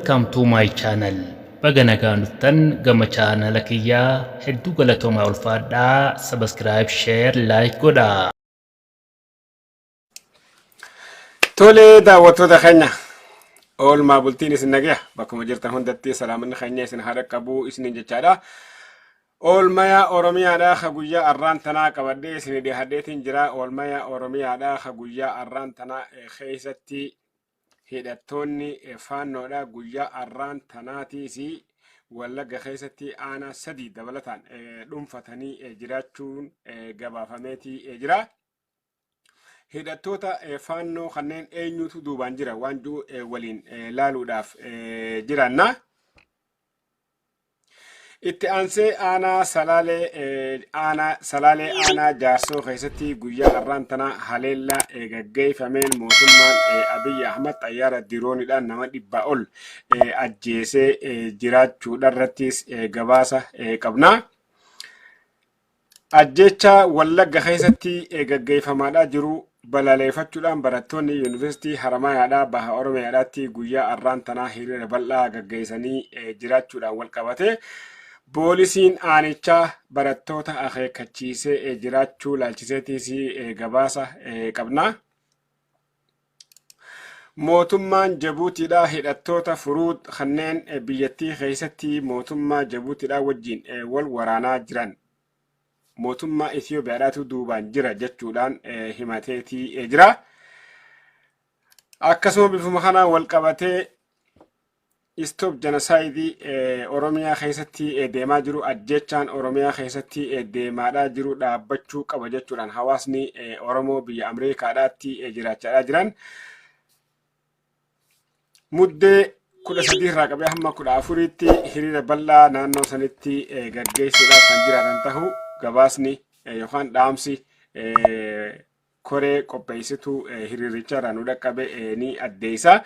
Welcome to my channel. Baga nagaan dhuftan gama chaanala kiyyaa hedduu galatoomaa ulfaadhaa subscribe share like godhaa. Tole daawwattoota keenya oolmaa bultiin isin nagaya bakkuma jirtan hundatti salaamanni keenya isin haa dhaqqabu isiniin jechaadha. Oolmaya Oromiyaadha ka guyyaa arraan tanaa qabadhee isin dhihadheetiin jira. Oolmaya Oromiyaadha ka guyyaa arraan tanaa keessatti hidhattoonni faannoodha guyyaa arraan tanaatiis Wallagga keessatti aanaa sadii dabalataan dhuunfatanii jiraachuun gabaafameetii jira. Hidhattoota faannoo kanneen eenyutu duubaan jira waan jiru waliin laaluudhaaf jiraanna. Itti aansee aanaa Salaalee aanaa Salaalee aanaa Jaarsoo keessatti guyyaa har'aan tana haleellaa gaggeeffameen mootummaan Abiy Ahmad xayyaara dirooniidhaan nama dhibbaa ol ajjeesee jiraachuudharrattis gabaasa qabna. Ajjeechaa Wallagga keessatti gaggeeffamaadhaa jiru balaleeffachuudhaan barattoonni Yuunivarsiitii Haramaayaadhaa Baha Oromiyaadhaatti guyyaa arraan tanaa hiriira bal'aa gaggeessanii jiraachuudhaan wal qabate poolisiin aanichaa barattoota akeekkachiisee jiraachuu laalchiseetiis gabaasa qabna. Mootummaan Jabuutiidhaa hidhattoota Furuud kanneen biyyattii keessatti mootummaa Jabuutiidhaa wajjin wal waraanaa jiran mootummaa Itiyoophiyaadhaatu duubaan jira jechuudhaan himateetii jira. Akkasuma bifuma kanaan wal qabatee Stop Genocide Oromiyaa keessatti deemaa jiru ajjeechaan Oromiyaa keessatti deemaadhaa jiru dhaabbachuu qaba jechuudhaan hawaasni Oromoo biyya Ameerikaadhaatti jiraachaadhaa jiran. Muddee 13 irraa qabee hamma 14tti hiriira bal'aa naannoo sanitti gaggeessuudhaaf kan jiraatan ta'uu gabaasni yookaan dhaamsi koree qopheessituu hiriirichaa irraa nu dhaqqabe ni addeessa.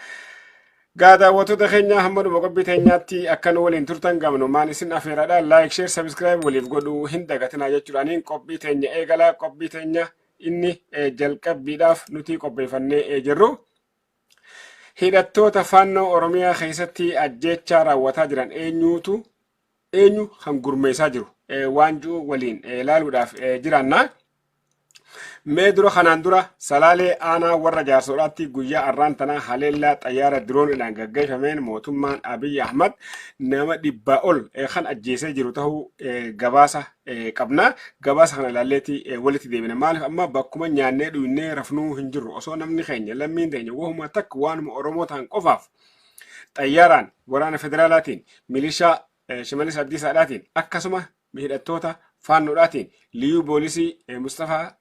Gaa daawwattoota keenya hamma dhuma qophii teenyaatti akka nu waliin turtan gamnumaan isin afeeraadha. Like, share, subscribe waliif godhuu hin dagatinaa jechuudhaaniin qophii teenya eegala. Qophii teenya inni jalqabbiidhaaf nuti qopheeffannee jirru. Hidhattoota faannoo Oromiyaa keessatti ajjeechaa raawwataa jiran eenyuutu eenyu kan gurmeessaa jiru waan jiru waliin ilaaluudhaaf jiraanna. Mee dura kanaan dura Salaalee aanaa warra jaarsoodhaatti guyyaa arraan tanaa haleellaa xayyaara dirooniidhaan gaggeeffameen mootummaan Abiy Ahmad nama dhibbaa ol kan ajjeesee jiru ta'uu gabaasa qabna. Gabaasa kana ilaalleeti walitti deebina. Maaliif amma bakkuma nyaannee dhugnee rafnuu hin jirru. Osoo namni keenya lammiin teenya wahuma takka waanuma Oromoo ta'an qofaaf xayyaaraan waraana federaalaatiin milishaa Shimallis Abdiisaadhaatiin akkasuma hidhattoota faannoodhaatiin liyuu poolisii Mustafaa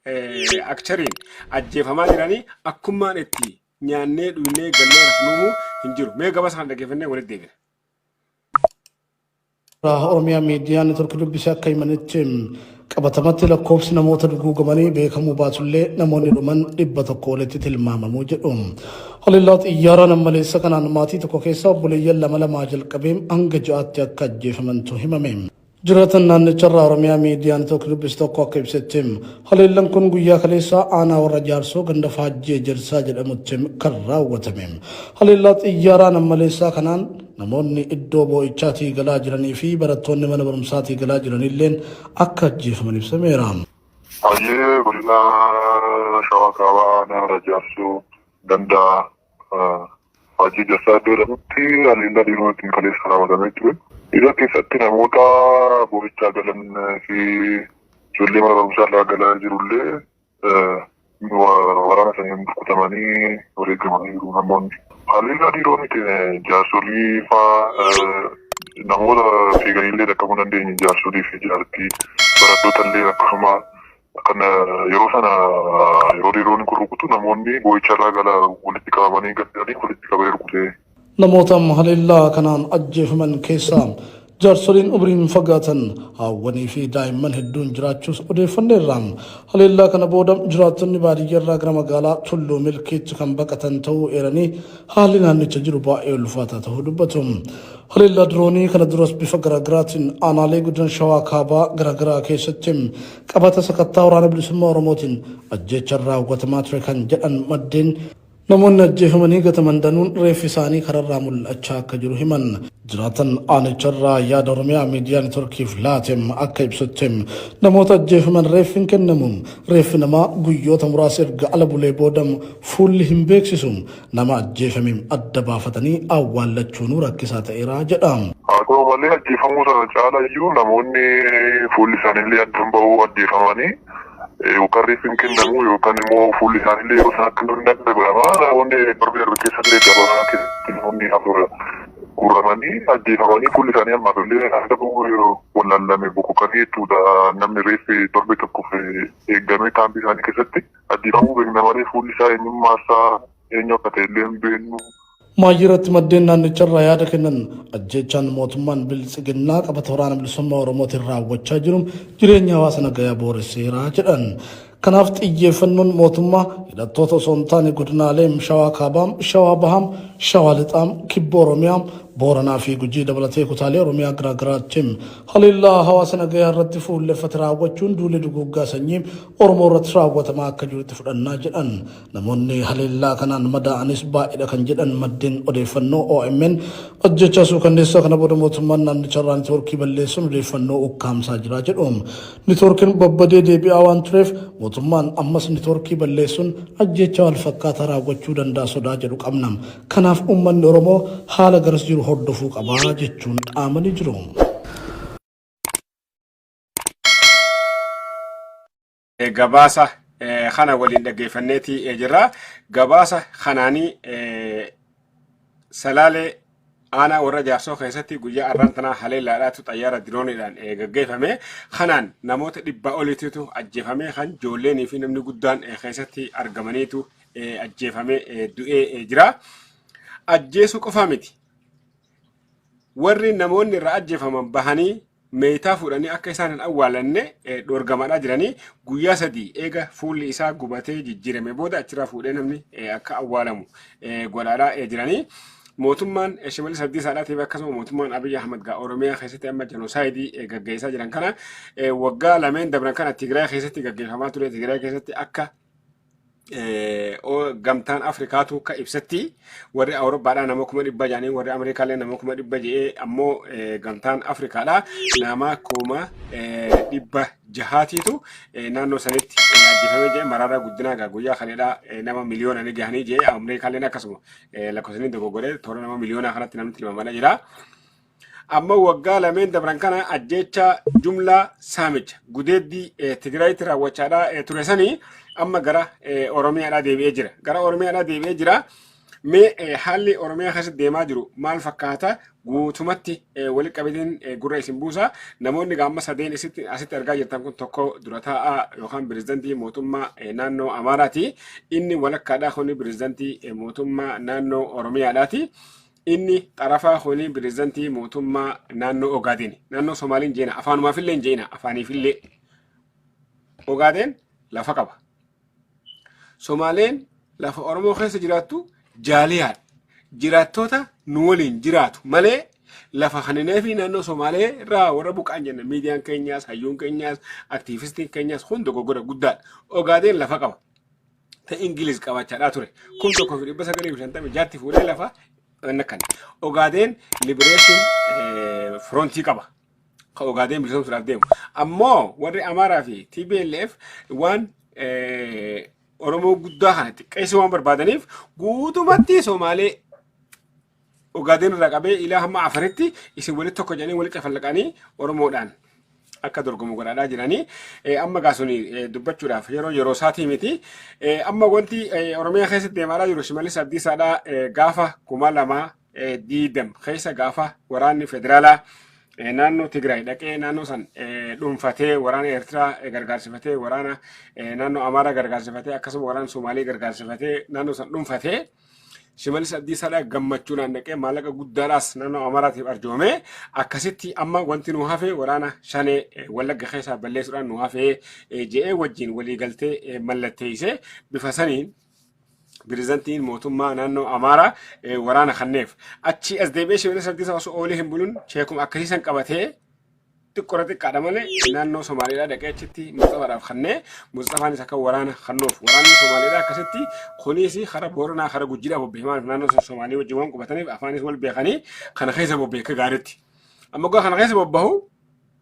Akchariin ajjeefamaa jiranii akkummaan itti nyaannee dhugnee gallee rafnuuhu hin jiru. Mee gabaasa kana dhaggeeffannee walitti deebina. Oromiyaa Miidiyaa Neetwork dubbise akka himanitti qabatamatti lakkoofsi namoota duguugamanii beekamuu baatullee namoonni dhuman 100 olitti tilmaamamu jedhu. Haleellaa xiyyaaraa nammaleessa kanaan maatii tokko keessa obboleeyyan lama lamaa jalqabee hanga ja'aatti akka ajjeefamantu himame. Jiraatan naannicharraa Oromiyaa Miidiyaa Neetwork dubbise tokko akka ibsetti haleellan kun guyyaa kaleessaa aanaa warra Jaarsoo ganda Faajjii Ejersaa jedhamutti kan raawwatame. Haleellaa xiyyaaraa nammaleessaa kanaan namoonni iddoo boo'ichaatii galaa jiranii fi barattoonni mana barumsaatii galaa jiranilleen akka ajjeefaman ibsameera. Hayyee godina Shawaa Kaabaa aanaa Warra Jaarsoo ganda Faajjii Ejersaa iddoo jedhamutti haleellaa diinootiin kaleessa raawwatamee ture. Isa keessatti namoota boo'ichaa galan fi ijoollee mana barumsaa irraa galaa jirullee waraana saniin rukutamanii wareegamanii jiru namoonni. Haleellaa diiroonitiin jaarsolii faa namoota fiiganillee dhaqqabuu hin dandeenye jaarsolii fi jaartii barattoota illee akkasuma kan yeroo sana yeroo diirooniin kun rukutu namoonni boo'icharraa gala walitti qabamanii galanii walitti qabee rukutee. Namoota haleellaa kanaan ajjeefaman keessaa jaarsoliin umriin fagaatan, haawwanii fi daa'imman hedduun jiraachuus odeeffanneerra. Haleellaa kana booda jiraattonni baadiyyaarraa gara magaalaa Tulluu Milkiitti kan baqatan ta'uu eeranii haalli naannicha jiru baay'ee ulfaataa ta'uu dubbatu. Haleellaa diroonii kana duras bifa garaagaraatiin aanaalee godina Shawaa Kaabaa garaagaraa keessatti qabata sakattaa Waraana Bilisummaa Oromootiin ajjeechaan raawwatamaa ture kan jedhan maddeen Namoonni ajjeefamanii gataman danuun reeffi isaanii kararraa mul'achaa akka jiru himan. Jiraatan aanicharraa yaada Oromiyaa Miidiyaa Neetworkiif laatem akka ibsutti namoota ajjeefaman reeffi hin kennamu. Reeffi namaa guyyoota muraasa erga ala bulee booda fuulli hin beeksisu. Nama ajjeefame adda baafatanii awwaallachuunuu rakkisaa ta'eera jedha. Haa ta'u malee ajjeefamuu sana caala iyyuu namoonni fuulli isaaniillee adda hin bahu ajjeefamanii yookaan reeffi hin kennamu yookaan immoo fuulli isaaniillee yeroo sana akka hin adda godhama. Namoonni torbe darbe keessallee gabaa keessatti namoonni 4 guuramanii ajjeefamanii fuulli isaanii ammaaf illee adda bahu wallaalame bokokanii jechuudha. Namni reeffi torbe tokkoof eegamee kaampii isaanii keessatti ajjeefamuu beekna malee fuulli isaa eenyummaa isaa eenyu akka ta'e illee hin beeknu. Maayyii irratti maddeen naannicharraa yaada kennan ajjeechaan mootummaan Biltsiginnaa qabata Waraana Bilisummaa Oromootiin raawwachaa jiru jireenya hawaasa nagayaa booresseera jedhan. Kanaaf xiyyeeffannoon mootummaa hidhattoota osoo hin taane godinaalee Shawaa Kaabaa, Shawaa Bahaa, Shawaa Lixaa, Kibba Oromiyaa, Booranaa fi Gujii dabalatee kutaalee Oromiyaa garaagaraatti haleellaa hawaasa nagayaa irratti fuulleffate raawwachuun duulli duguuggaa sanyii Oromoo irratti raawwatamaa akka jirutti fudhannaa jedhan. Namoonni haleellaa kanaan madaa'anis baay'eedha kan jedhan maddeen odeeffannoo OMN, ajjeechaa suukanneessaa kana booda mootummaan naannicharraa netiwoorkii balleessuun odeeffannoo ukkaamsaa jira jedhu. Netiwoorkiin babbadee deebi'aa waan tureef mootummaan ammas netiwoorkii balleessuun ajjeechaa walfakkaataa raawwachuu danda'a sodaa jedhu qabna. Kanaaf uummanni Oromoo haala garas jiru hordofuu qaba jechuun dhaamanii jiru. Gabaasa kana waliin dhaggeeffanneeti jirra. Gabaasa kanaanii Salaalee aanaa warra jaarsoo keessatti guyyaa arraan tanaa haleellaadhaatu xayyaara dirooniidhaan gaggeeffame. Kanaan namoota 100 oliititu ajjeefame kan ijoolleenii fi namni guddaan keessatti argamaniitu ajjeefame du'ee jira. Ajjeesuu qofaa miti. Warri namoonni irraa ajjeefaman bahanii meeytaa fuudhanii akka isaan hin awwaalanne dhoorgamaadhaa jiranii guyyaa 3 eega fuulli isaa gubatee jijjiirame booda achirraa fuudhee namni akka awwaalamu godhaadhaa jiranii. Mootummaan Shimallis Abdiisaadhaatiif akkasuma mootummaan Abiy Ahmad gaa Oromiyaa keessatti amma jenosaayidii gaggeessaa jiran kana waggaa lameen dabran kana Tigraay keessatti gaggeeffamaa ture. Tigraay keessatti akka gamtaan Afrikaatu akka ibsetti warri Awurooppaadhaa nama 600,000 jedhanii warri Ameerikaallee nama 600,000 jedhee ammoo gamtaan Afrikaadhaa nama 600,000tiitu naannoo sanitti ajjeefamee jedhe. Maraaraa Guddinaa gaa guyyaa kaleedhaa nama miliyoona ni gahanii jedhe. Ameerikaalleen akkasuma lakkoofsanii dogoggoree toora nama miliyoonaa kanatti namni tilmaamanii jira. Amma waggaa lameen dabran kana ajjeechaa jumlaa saamicha gudeeddii Tigraayitti raawwachaadhaa ture sanii amma gara Oromiyaadhaa deebi'ee jira. Gara Oromiyaadhaa deebi'ee jira. Mee haalli Oromiyaa keessatti deemaa jiru maal fakkaata? Guutumatti walitti qabeetiin gurra isin buusa. Namoonni gaamma sadeen asitti argaa jirtan kun tokko dura taa'aa yookaan pirezidantii mootummaa naannoo Amaaraati. Inni walakkaadhaa kuni pirezidantii mootummaa naannoo Oromiyaadhaati. Inni xarafaa kuni pirezidantii mootummaa naannoo Ogaadeni. Naannoo Somaaliin jeena afaanumaafillee hin jeena afaaniifillee. Ogaadeen lafa qaba. Somaaleen lafa Oromoo keessa jiraattu jaaliyaadha. Jiraattoota nu waliin jiraatu malee lafa kaninee fi naannoo Somaalee irraa warra buqqaan jenna. Miidiyaan keenyaas, hayyuun keenyaas, aktiivistiin keenyaas kun dogoggora guddaadha. Ogaadeen lafa qaba. Ta Ingiliz qabachaadhaa ture. 1956tti fuudhee lafa inni kana. Ogaadeen Liberation Frontii qaba. Ka Ogaadeen bilisoomsuudhaaf deemu. Ammoo warri Amaaraa fi TPLF waan Oromoo guddaa kana xiqqeessuu waan barbaadaniif guutumatti Somaalee Ogaadeen irraa qabee ilaa hamma Afaritti isin walitti tokko jedhanii walitti cafallaqanii Oromoodhaan akka dorgomu godhaadhaa jiranii. Amma gaa suni dubbachuudhaaf yeroo yeroo isaatii miti. Amma wanti Oromiyaa keessatti deemaadhaa jiru Shimallis Abdiisaadhaa gaafa 2020 keessa gaafa waraanni federaalaa naannoo Tigraay dhaqee naannoo san dhuunfatee waraana Eertiraa gargaarsifatee waraana naannoo Amaaraa gargaarsifatee akkasuma waraana Somaalee gargaarsifatee naannoo san dhuunfatee Shimallis Abdiisaadhaa gammachuudhaan dhaqee maallaqa guddaadhaas naannoo Amaaraatiif arjoomee akkasitti amma wanti nu hafe waraana Shanee Wallagga keessaa balleessuudhaan nu hafee je'ee wajjin waliigaltee mallatteessee bifa saniin pirezidantiin mootummaa naannoo Amaaraa waraana kanneef. Achi as deebi'ee Shimallis Abdiisaa osoo oolee hin bulun cheekuma akkasiisan qabatee Xiqqoora xiqqaadha malee naannoo Somaaliidhaa dhaqee achitti Mustafaadhaaf kennee, Mustafaanis akka waraana kennuuf waraanni Somaaliidhaa akkasitti kunis kara Booranaa, kara Gujiidhaa bobba'e. Maaliif? Naannoo Somaalii wajjin waan qubataniif, afaanis wal beekanii kana keessa bobba'e akka gaariitti. Amma gaa kana keessa bobbahu,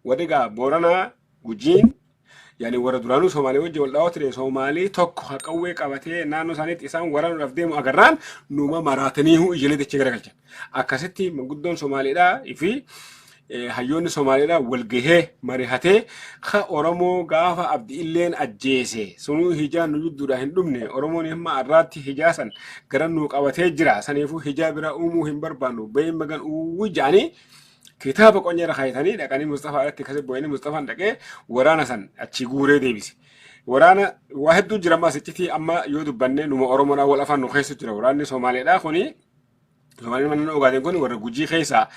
warri gaa Booranaa, Gujiin, yaani warra duraanuu Somaalii wajjin wal dhaawaa ture, Somaalii tokko haqawwee qabatee naannoo isaaniitti isaan waraanuudhaaf deemu agarraan numa maraataniihu ijoollee dachee garagalchan. Akkasitti manguddoon Somaaliidhaa fi hayyoonni Somaaliidhaa wal gahee mari'atee, ka Oromoo gaafa Abdi Illeen ajjeese sunuu hijaa nu jidduudhaa hin dhumne, Oromoon hamma har'aatti hijaa san gara nuu qabatee jira, saniifuu hijaa biraa uumuu hin barbaannu, baheen magan uwwi jedhanii kitaaba qonya irra kaayatanii dhaqanii Mustafaa irratti akkasii bu'anii, Mustafaan dhaqee waraana san achi guuree deebise. Waraana waa hedduu jira ammas iccitii amma yoo dubbanne numa Oromoodhaan wal afaan nu keessa jira. Waraanni Somaaliidhaa kuni, Somaaliin mana Ogaadeen kun, warra Gujii keessaa,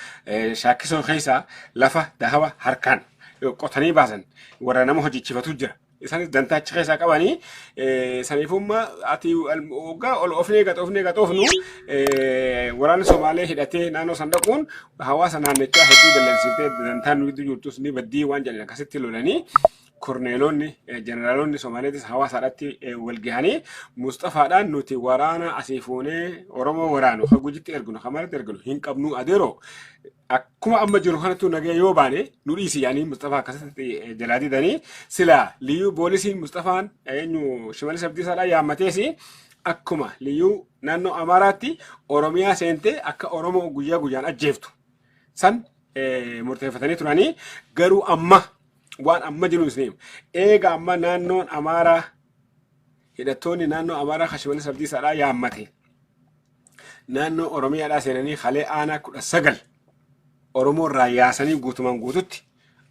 Shaakkisoo keessaa lafa dahaba harkaan qotanii baasan warra nama hojjechifatu jira. Isaanis dantaa achi keessaa qabanii, saniifummaa ati waggaa ol ofnee gaxoofnee gaxoofnu waraanni Somaalee hidhatee naannoo san dhaquun hawaasa naannichaa hedduu dallansiiftee, dantaan nu gidduu jirtus ni baddii waan jedhan akkasitti lolanii, korneelonni, jeneraalonni Somaaleetis hawaasaadhaatti wal gahanii Mustafaadhaan, nuti waraana asii fuunee Oromoo waraanu ka Gujitti erginu, ka maratti erginu hin qabnu, adeeroo, akkuma amma jiru kanattuu nagaya yoo baane nu dhiisi yaanii Mustafaa akkasitti jalaa didanii. Silaa liyyuu poolisiin Mustafaan eenyu Shimalis Abdiisaadhaan yaammatees akkuma liyyuu naannoo Amaaraatti Oromiyaa seentee akka Oromoo guyyaa guyyaan ajjeeftu san murteeffatanii turanii. Garuu amma waan amma jiru isin eega amma naannoon Amaaraa, hidhattoonni naannoo Amaaraa kan Shimalis Abdiisaadhaan yaammate naannoo Oromiyaadhaa seenanii kalee aanaa 19 Oromoo irraa yaasanii guutumaan guututti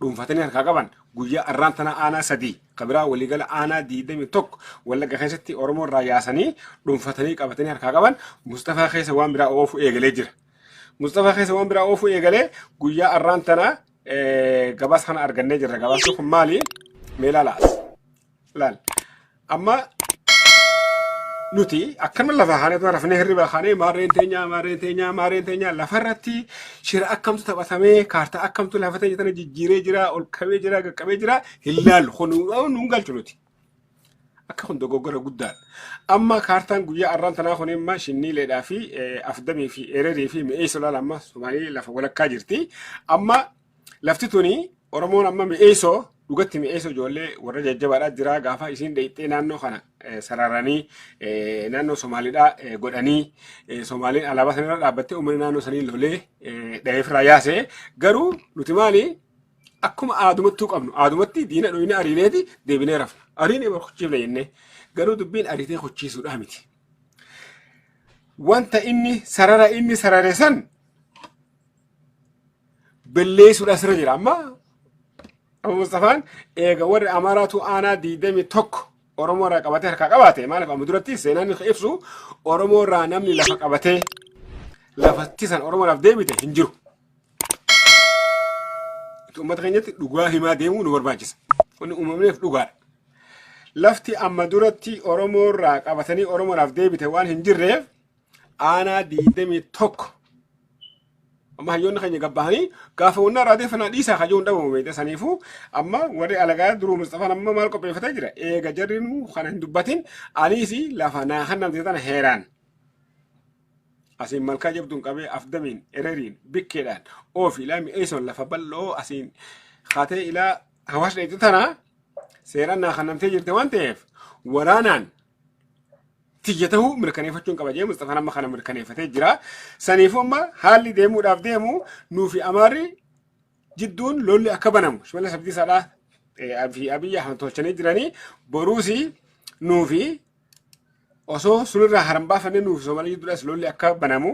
dhuunfatanii harkaa qaban, guyyaa arraan tana aanaa 3 kabiraa waliigala aanaa 21 Wallagga keessatti Oromoo irraa yaasanii dhuunfatanii qabatanii harkaa qaban, Mustafaa keessa waan biraa oofuu eegalee jira. Mustafaa keessa waan biraa oofuu eegalee guyyaa arraan tana gabaasa kana argannee jirra. Gabaasni kun maali? Mee ilaalaas. Laal. Amma nuti akkanuma lafa kaanee rafnee hirriba kaanee maarreen teenyaa, maarreen teenyaa, maarreen teenyaa, lafarratti shira akkamtu taphatamee, kaartaa akkamtu lafa teenya tana jijjiiree jira, ol qabee jira, qaqqabee jira hin laallu. Kun nuun galchu nuti. Akka kun dogoggora guddaadha. Amma kaartaan guyyaa arraan tanaa kun imma Shinniileedhaa fi Afdamii fi Ererii fi Mi'eessoo laala, amma Somaalii lafa walakkaa jirti. Amma lafti tuni Oromoon amma Mi'eessoo dhugatti, Mi'eessoo ijoollee warra jajjabaadhaa jira. Gaafa isiin dheeyxee naannoo kana sararanii naannoo Somaaliidhaa godhanii, Somaaliin alaabaa sanarra dhaabbattee uummanni naannoo sanii lolee dhaheef irraa yaase. Garuu nuti maali, akkuma aadumattuu qabnu, aadumatti diina dhoyne ariineeti deebinee rafna. Ariinee bar kuchiifna jennee, garuu dubbiin ariitee kuchiisuudhaa miti. Wanta inni sarara inni sarare san belleessuudha sirra jira. Amma Abu Mustafaan eega warri Amaaraatu aanaa 21 Oromoo irraa qabatee harkaa qabaate, maaliif amma duratti seenaan inni ibsu Oromoo irraa namni lafa qabatee lafatti san Oromoodhaaf deebite hin jiru. Uummata keenyatti dhugaa himaa deemuu nu barbaachisa. Kun uumamneef dhugaadha. Lafti amma duratti Oromoo irraa qabatanii Oromoodhaaf deebite waan hin jirreef, aanaa 21 amma hayyoonni keenya gabbahanii gaafa wanna irraa deeffanaa dhiisaa kajoon hin dhabamu beekte. Saniifuu amma warri alagaa duruu Mustafaan amma maal qopheeffatee jira? Eega jarri nu kana hin dubbatin, aniis lafa naa kan namti tana heeraan asiin Malkaa Jabduun qabee Afdamiin, Ereriin, Bikkeedhaan oofi ilaa Mi'eessoon lafa bal'oo asiin kaatee ilaa Hawaasni dheeyxu tana seeraan naa kan namtee jirte waan ta'eef, waraanaan tiyya ta'uu mirkaneeffachuun qaba jee Mustafaan amma kana mirkaneeffatee jira. Saniifuu amma haalli deemuudhaaf deemu nuufi Amaarri jidduun lolli akka banamu Shimallis Abdiisaadhaa fi Abiyyi Ahmad tolchanii jiranii. Boruusi nuufi osoo sunirraa haran baafannee nuufi Somaalii jidduudhaas lolli akka banamu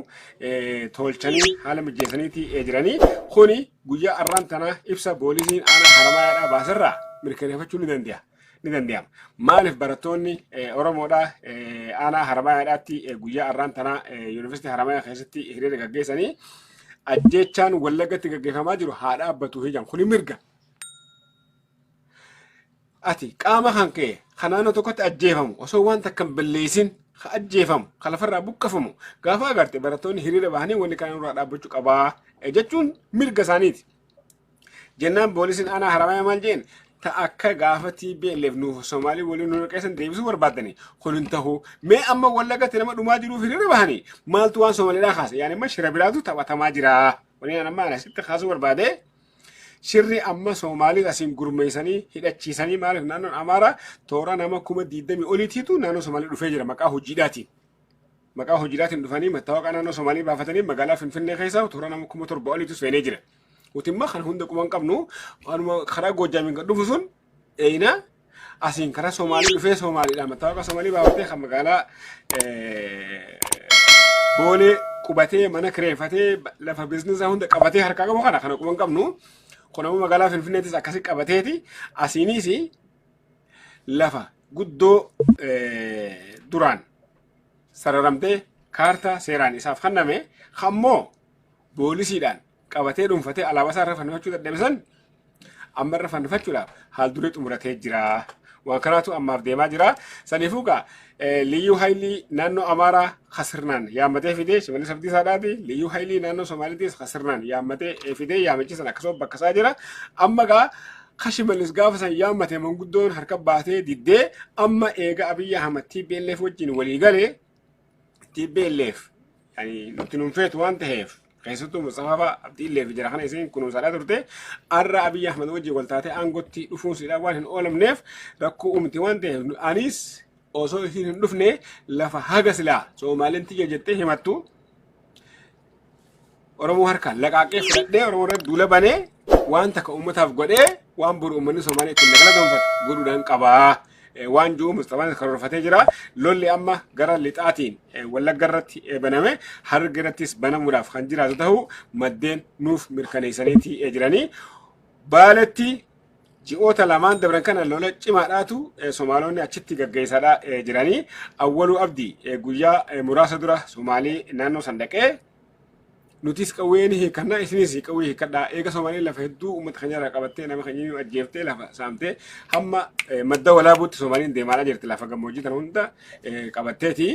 tolchanii haala mijeessaniiti jiranii. Kuni guyyaa arraan tanaa ibsa poolisiin aanaa Haramaayaadhaa baaserraa mirkaneeffachuu ni danda'a. Ni danda'ama. Maaliif? Barattoonni Oromoodhaa aanaa Haramaayaadhaatti guyyaa arraan tanaa Yuunivarsiitii Haramayaa keessatti hiriira gaggeessanii, ajjeechaan Wallaggatti gaggeeffamaa jiru haa dhaabbatu hijan. Kuni mirga. Ati qaama kan ka'e kan naannoo tokkotti ajjeefamu, osoo waan takka hin balleessin ka ajjeefamu, ka lafarraa buqqafamu gaafa agarte, barattoonni hiriira bahanii wanni kana nurraa dhaabbachuu qabaa jechuun mirga isaaniiti. Jennaan poolisiin aanaa Haramayaa maal jeen ta akka gaafa TPLF nuuf Somaalii waliin nu qeessan deebisuu barbaaddani kun hin tahu. Mee amma Wallagatti nama dhumaa jiruuf hiriira bahanii maaltu waan Somaaliidhaa kaase? Yaani amma shira biraatu taphatamaa jira. Waliin amma asitti kaasuu barbaade shirri amma Somaalii asiin gurmeessanii hidhachiisanii maaliif naannoon Amaaraa toora nama 20,000 oliitiitu naannoo Somaalii dhufee jira maqaa hojiidhaatiin. Maqaa hojiidhaatiin dhufanii mattaawaqaa naannoo Somaalii baafatanii magaalaa Finfinnee keessa toora nama 7,000 oliitu seenee jira. Nuti immoo kan hunda quban qabnu kanuma karaa Goojjaamiin kan dhufu sun eeyina asiin karaa Somaalii dhufee Somaaliidha. Mattaawaqaa Somaalii baafatee kan magaalaa Boolee qubatee mana kireeffatee lafa biizinasa hunda qabatee harkaa qabu kana quban qabnu. Kun ammoo magaalaa Finfinneettis akkasi qabateeti asiinis lafa guddoo duraan sararamtee kaartaa seeraan isaaf kenname kammoo poolisiidhaan qabatee dhuunfatee alaabaa isaa irra fannifachuu dadhabe san amma irra fannifachuudhaaf haal duree xumuratee jira. Waan kanaatu ammaaf deemaa jira. Saniifuu gaa Liyyuu Haayilii naannoo Amaaraa kasirnaan yaammatee fidee Shimallis Abdiisaadhaati. Liyyuu Haayilii naannoo Somaaliitiis kasirnaan yaammatee fidee yaamichi sana akkasuma bakka isaa jira. Amma gaa Shimallis gaafa san yaammate manguddoon harka baatee diddee amma eega Abiyyi Ahmad TPLF wajjin walii galee TPLF nuti nun feetu waan ta'eef keessattuu Mustafaa fa'a Abdiillee fi jara kana isiin kunuunsaadhaa turte har'a Abiyyi Ahmad wajjin wal taatee aangootti dhufuun siidhaa waan hin oolamneef rakkoo uumti waan ta'eef anis osoo isiin hin dhufne lafa haga silaa Soomaaliin tiyya jettee himattu Oromoo harkaan laqaaqee fudhadhee Oromoo irratti duula banee waan takka uummataaf godhee waan boru uummanni Somaalee ittiin nagala gonfatu godhuudhaan qabaa. Waan jiru Mustafaan karoorfatee jira. Lolli amma gara lixaatiin Wallagga irratti baname Harargee irrattis banamuudhaaf kan jiraatu ta'uu maddeen nuuf mirkaneessaniiti jiranii. Baaletti ji'oota lamaan dabran kana lola cimaadhaatu Somaalonni achitti gaggeessaadhaa jiranii. Awwaluu Abdii guyyaa muraasa dura Somaalii naannoo san dhaqee nutis qawwee ni hiikkannaa isinis qawwee hiikkadhaa eega Somaaleen lafa hedduu uummata keenya irraa qabattee nama keenya ajjeeftee lafa saamtee hamma madda walaabuutti Somaaliin deemaadhaa jirti lafa gammoojjii tana hunda qabatteeti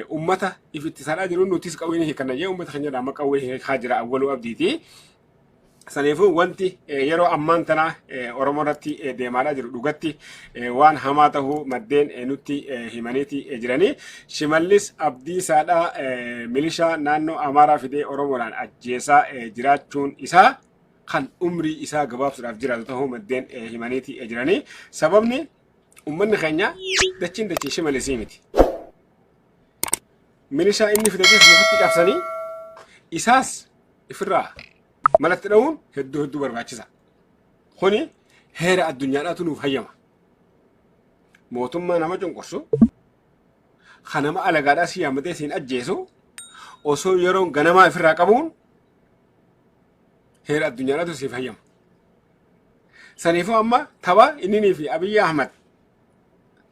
uummata if ittisaadhaa jiru nutis qawwee ni hiikkanna jee uummata keenya irraa amma qawwee hiikaa jira Awwaluu Abdiiti. Saniifuu wanti yeroo ammaan tana Oromoo irratti deemaadhaa jiru dhugatti waan hamaa ta'uu maddeen nutti himaniiti jiranii. Shimallis Abdiisaadhaa milishaa naannoo Amaaraa fidee Oromoodhaan ajjeesaa jiraachuun isaa kan umrii isaa gabaabsuudhaaf jiraatu ta'uu maddeen himaniiti jiranii. Sababni uummanni keenya dachiin dachii Shimallisii miti. Milishaa inni fidatees mukatti cabsanii isaas ifirraa malatti dha'uun hedduu hedduu barbaachisa. Kuni heera addunyaadhaatu nuuf hayyama. Mootummaa nama cunqursu, kan nama alagaadhaa si yaammatee siin ajjeesu, osoo yeroon ganamaa ifirraa qabuun heera addunyaadhaatu siif hayyama. Saniifuu amma tapha inninii fi Abiyyi Ahmad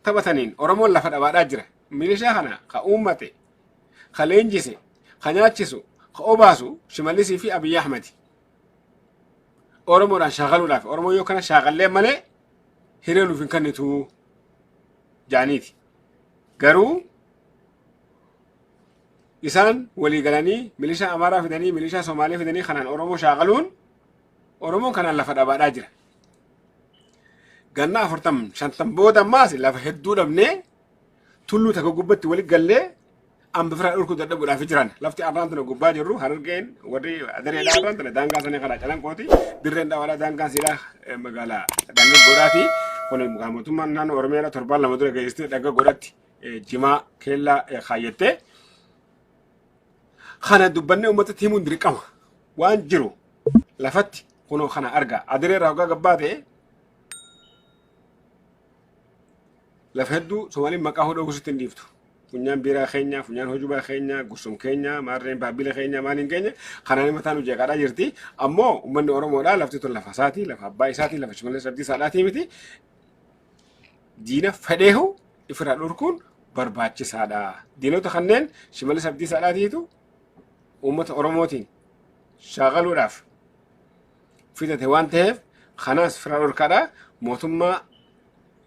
taphataniin Oromoon lafa dhabaadhaa jira. Milishaa kana ka uummate, ka leenjise, ka nyaachisu, ka obaasu Shimallisii fi Abiyyi Ahmadi. Oromoodhaan shaakaluudhaaf Oromoo yoo kana shaakallee malee hiree nuuf hin kennitu jaaniiti. Garuu isaan walii galanii milishaa Amaaraa fidanii milishaa Somaalee fidanii kanaan Oromoo shaakaluun Oromoon kanaan lafa dhabaadhaa jira. Ganna 40 50 booda ammaas lafa hedduu dhabnee tulluu takka gubbatti wali gallee amma firaa dhorkuu dadhabuudhaaf jiran. Lafti arraan tana gubbaa jirru Harargeen warri Adareedhaa arraan tana daangaa sanii karaa Calanqooti. Dirreen Dhawaadhaa daangaan siidhaa magaalaa Dhangaggoodhaati. Kun mootummaan naannoo Oromiyaadhaa torbaan 2 dura geessitee Dhangaggoodhaatti jimaa keellaa kaayyattee. Kana dubbannee uummatatti himuun dirqama. Waan jiru lafatti kunoo kana argaa. Adaree irraa hoggaa gabbaa ta'e lafa hedduu Somaaliin maqaa hodhoo gosutti hin dhiiftu. Funyaan biiraa keenya, funyaan hojubaa keenya, gursum keenya, maarreen baabila keenya, maaliin keenya kanaan mataan hojii qadhaa jirti. Ammoo uummanni Oromoodhaa lafti tun lafa isaati, lafa abbaa isaati, lafa Shimallis Abdiisaadhaatii miti. Diina fedheehu ifirraa dhorkuun barbaachisaadha. Diinota kanneen Shimallis Abdiisaadhaatiitu uummata Oromootiin shaakaluudhaaf fidate waan ta'eef kanaas firaa dhorkaadha. Mootummaa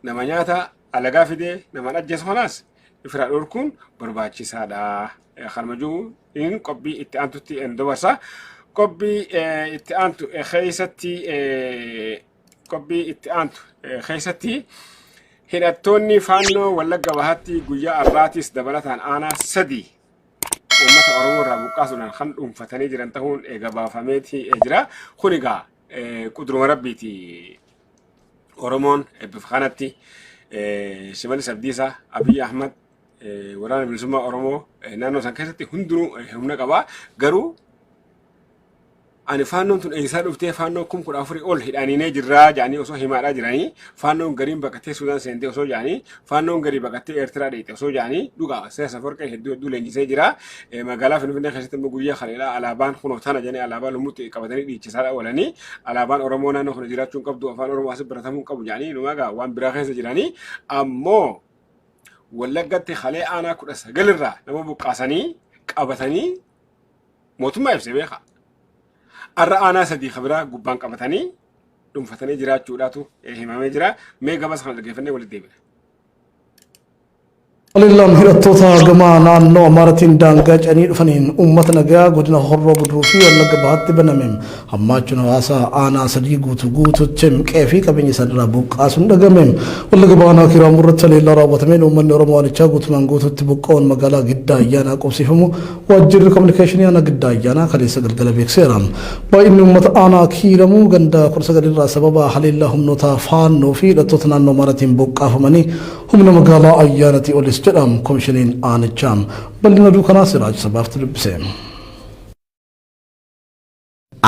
nama nyaata alagaa fidee nama ajjeesu kanaas firaa dhorkuun barbaachisaadha. Kanuma jiru inni qophii itti aantutti hin dabarsa. Qophii itti aantu keessatti, qophii itti aantu keessatti hidhattoonni Faannoo Wallagga Bahaatti guyyaa har'aatis dabalataan aanaa 3 uummata Oromoo irraa buqqaasuudhaan kan dhuunfatanii jiran ta'uun gabaafameeti jira. Kun egaa quduruma Rabbiiti. Oromoon bifa kanatti Shimallis Abdiisaa, Abiy Ahmad, waraana bilisummaa Oromoo naannoo san keessatti hundinuu humna qaba. Garuu ani Faannoon tun eessaa dhuftee, Faannoo 14,000 ol hidhaaniinee jirraa jedhanii osoo himaadhaa jiranii, Faannoon gariin baqattee Suudaan seentee osoo jedhanii, Faannoon garii baqattee Eertiraa dheeyte osoo jedhanii, dhugaa Siyaasa Afawarqee hedduu hedduu leenjisee jira. Magaalaa Finfinnee keessatti immoo guyyaa kaleedhaa alaabaan kunoo tana jedhanii alaabaa lumutti qabatanii dhiichisaa oolanii, alaabaan Oromoo naannoo kana jiraachuu hin qabdu, afaan Oromoo asii baratamuu hin qabu jedhanii numaa waan biraa keessa jiranii, ammoo Wallaggatti kalee aanaa 19 irraa nama buqqaasanii qabatanii mootummaa ibsee beeka. Arra aanaa 3 kabiraa gubbaan qabatanii dhuunfatanii jiraachuudhaatu himamee jira. Mee gabaasa kana dhaggeeffannee walitti deebina. Haleellaan hidhattoota gama naannoo Amaaratiin daangaa ce'anii dhufaniin uummata nagaa godina Horroo Guduruu fi Wallagga Bahaatti baname hammaachuun hawaasa aanaa 3 guutuu guututti qe'ee fi qabeenya isaanirraa buqqaasuun dhagame. Wallagga Bahaa aanaa Kiiraamuu irratti haleellaa raawwatameen uummanni Oromoo aanichaa guutumaan guututti buqqa'uun magaalaa Giddaa Ayyaanaa qubsiifamu waajjirri kominikeeshinii aanaa Giddaa Ayyaanaa kaleessa galgala beeksiseera. Baay'inni uummata aanaa Kiiramuu ganda 19 irraa sababa haleellaa humnoota Faannoo fi hidhattoota naannoo Amaaratiin buqqaafamanii humna magaalaa Ayyaanatii olis jedha komishiniin aanichaa. Bal'ina oduu kanaa Siraaj Sabaaftu dubbise.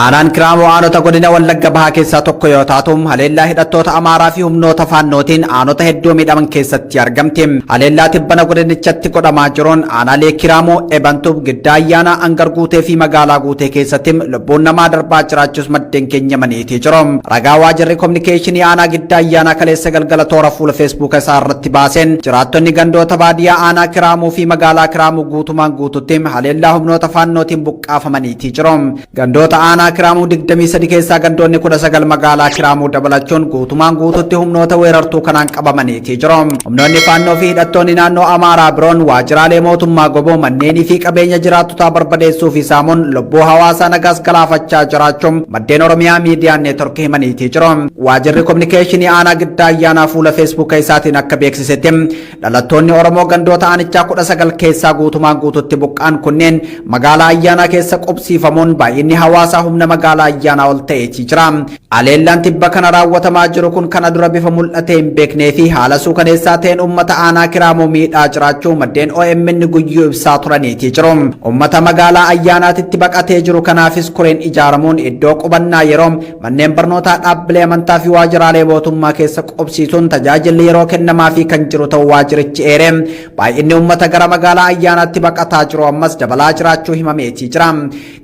Aanaan Kiraamoo aanota godina Wallagga Bahaa keessaa tokko yoo taatu, haleellaa hidhattoota Amaaraa fi humnoota Faannootiin aanota hedduu miidhaman keessatti argamti. Haleellaa tibbana godinichatti godhamaa jiruun aanaalee Kiraamoo, Ebantuu, Giddaa Ayyaanaa, Angar Guutee fi magaalaa Guutee keessatti lubbuun namaa darbaa jiraachuus maddeen keenya maniitii jiru. Ragaa waajirri kominikeeshinii aanaa Giddaa Ayyaanaa kaleessa galgala toora fuula Feesbuuka isaa irratti baaseen, jiraattonni gandoota baadiyyaa aanaa Kiraamuu fi magaalaa Kiraamuu guutumaan guututti haleellaa humnoota Faannootiin buqqaafamaniitii jiru. Gandoota aanaa Kiraamuu 23 keessaa gandoonni 19 magaalaa Kiraamuu dabalachuun guutumaan guututti humnoota weerartuu kanaan qabamaniitii jiru. Humnoonni Faannoo fi hidhattoonni naannoo Amaaraa biroon waajjiraalee mootummaa goboo, manneenii fi qabeenya jiraattotaa barbadeessuu fi saamuun lubbuu hawaasaa nagaas galaafachaa jiraachuun maddeen Oromiyaa Miidiyaa Neetwork himaniitii jiru. Waajjirri Kominikeeshinii aanaa Giddaa Ayyaanaa fuula Feesbuuka isaatiin akka beeksisetti, dhalattoonni Oromoo gandoota aanichaa 19 keessaa guutumaan guututti buqqa'an kunneen magaalaa Ayyaanaa keessa qubsiifamuun baay'inni hawaasaa humna magaalaa Ayyaanaa ol ta'eetii jira. Haleellaan tibba kana raawwatamaa jiru kun kana dura bifa mul'atee hin beeknee fi haala suukaneessaa ta'een uummata aanaa Kiraamuu miidhaa jiraachuu maddeen OMN guyyuu ibsaa turaniitii jiru. Uummata magaalaa Ayyaanaatitti baqatee jiru kanaafis koreen ijaaramuun iddoo qubannaa yeroo manneen barnootaa, dhaabbilee amantaa fi waajjiraalee mootummaa keessa qubsiisuun tajaajilli yeroo kennamaafii kan jiru ta'uu waajjirichi eere. Baay'inni uummata gara magaalaa Ayyaanaatti baqataa jiru ammas dabalaa jiraachuu himameetii jira.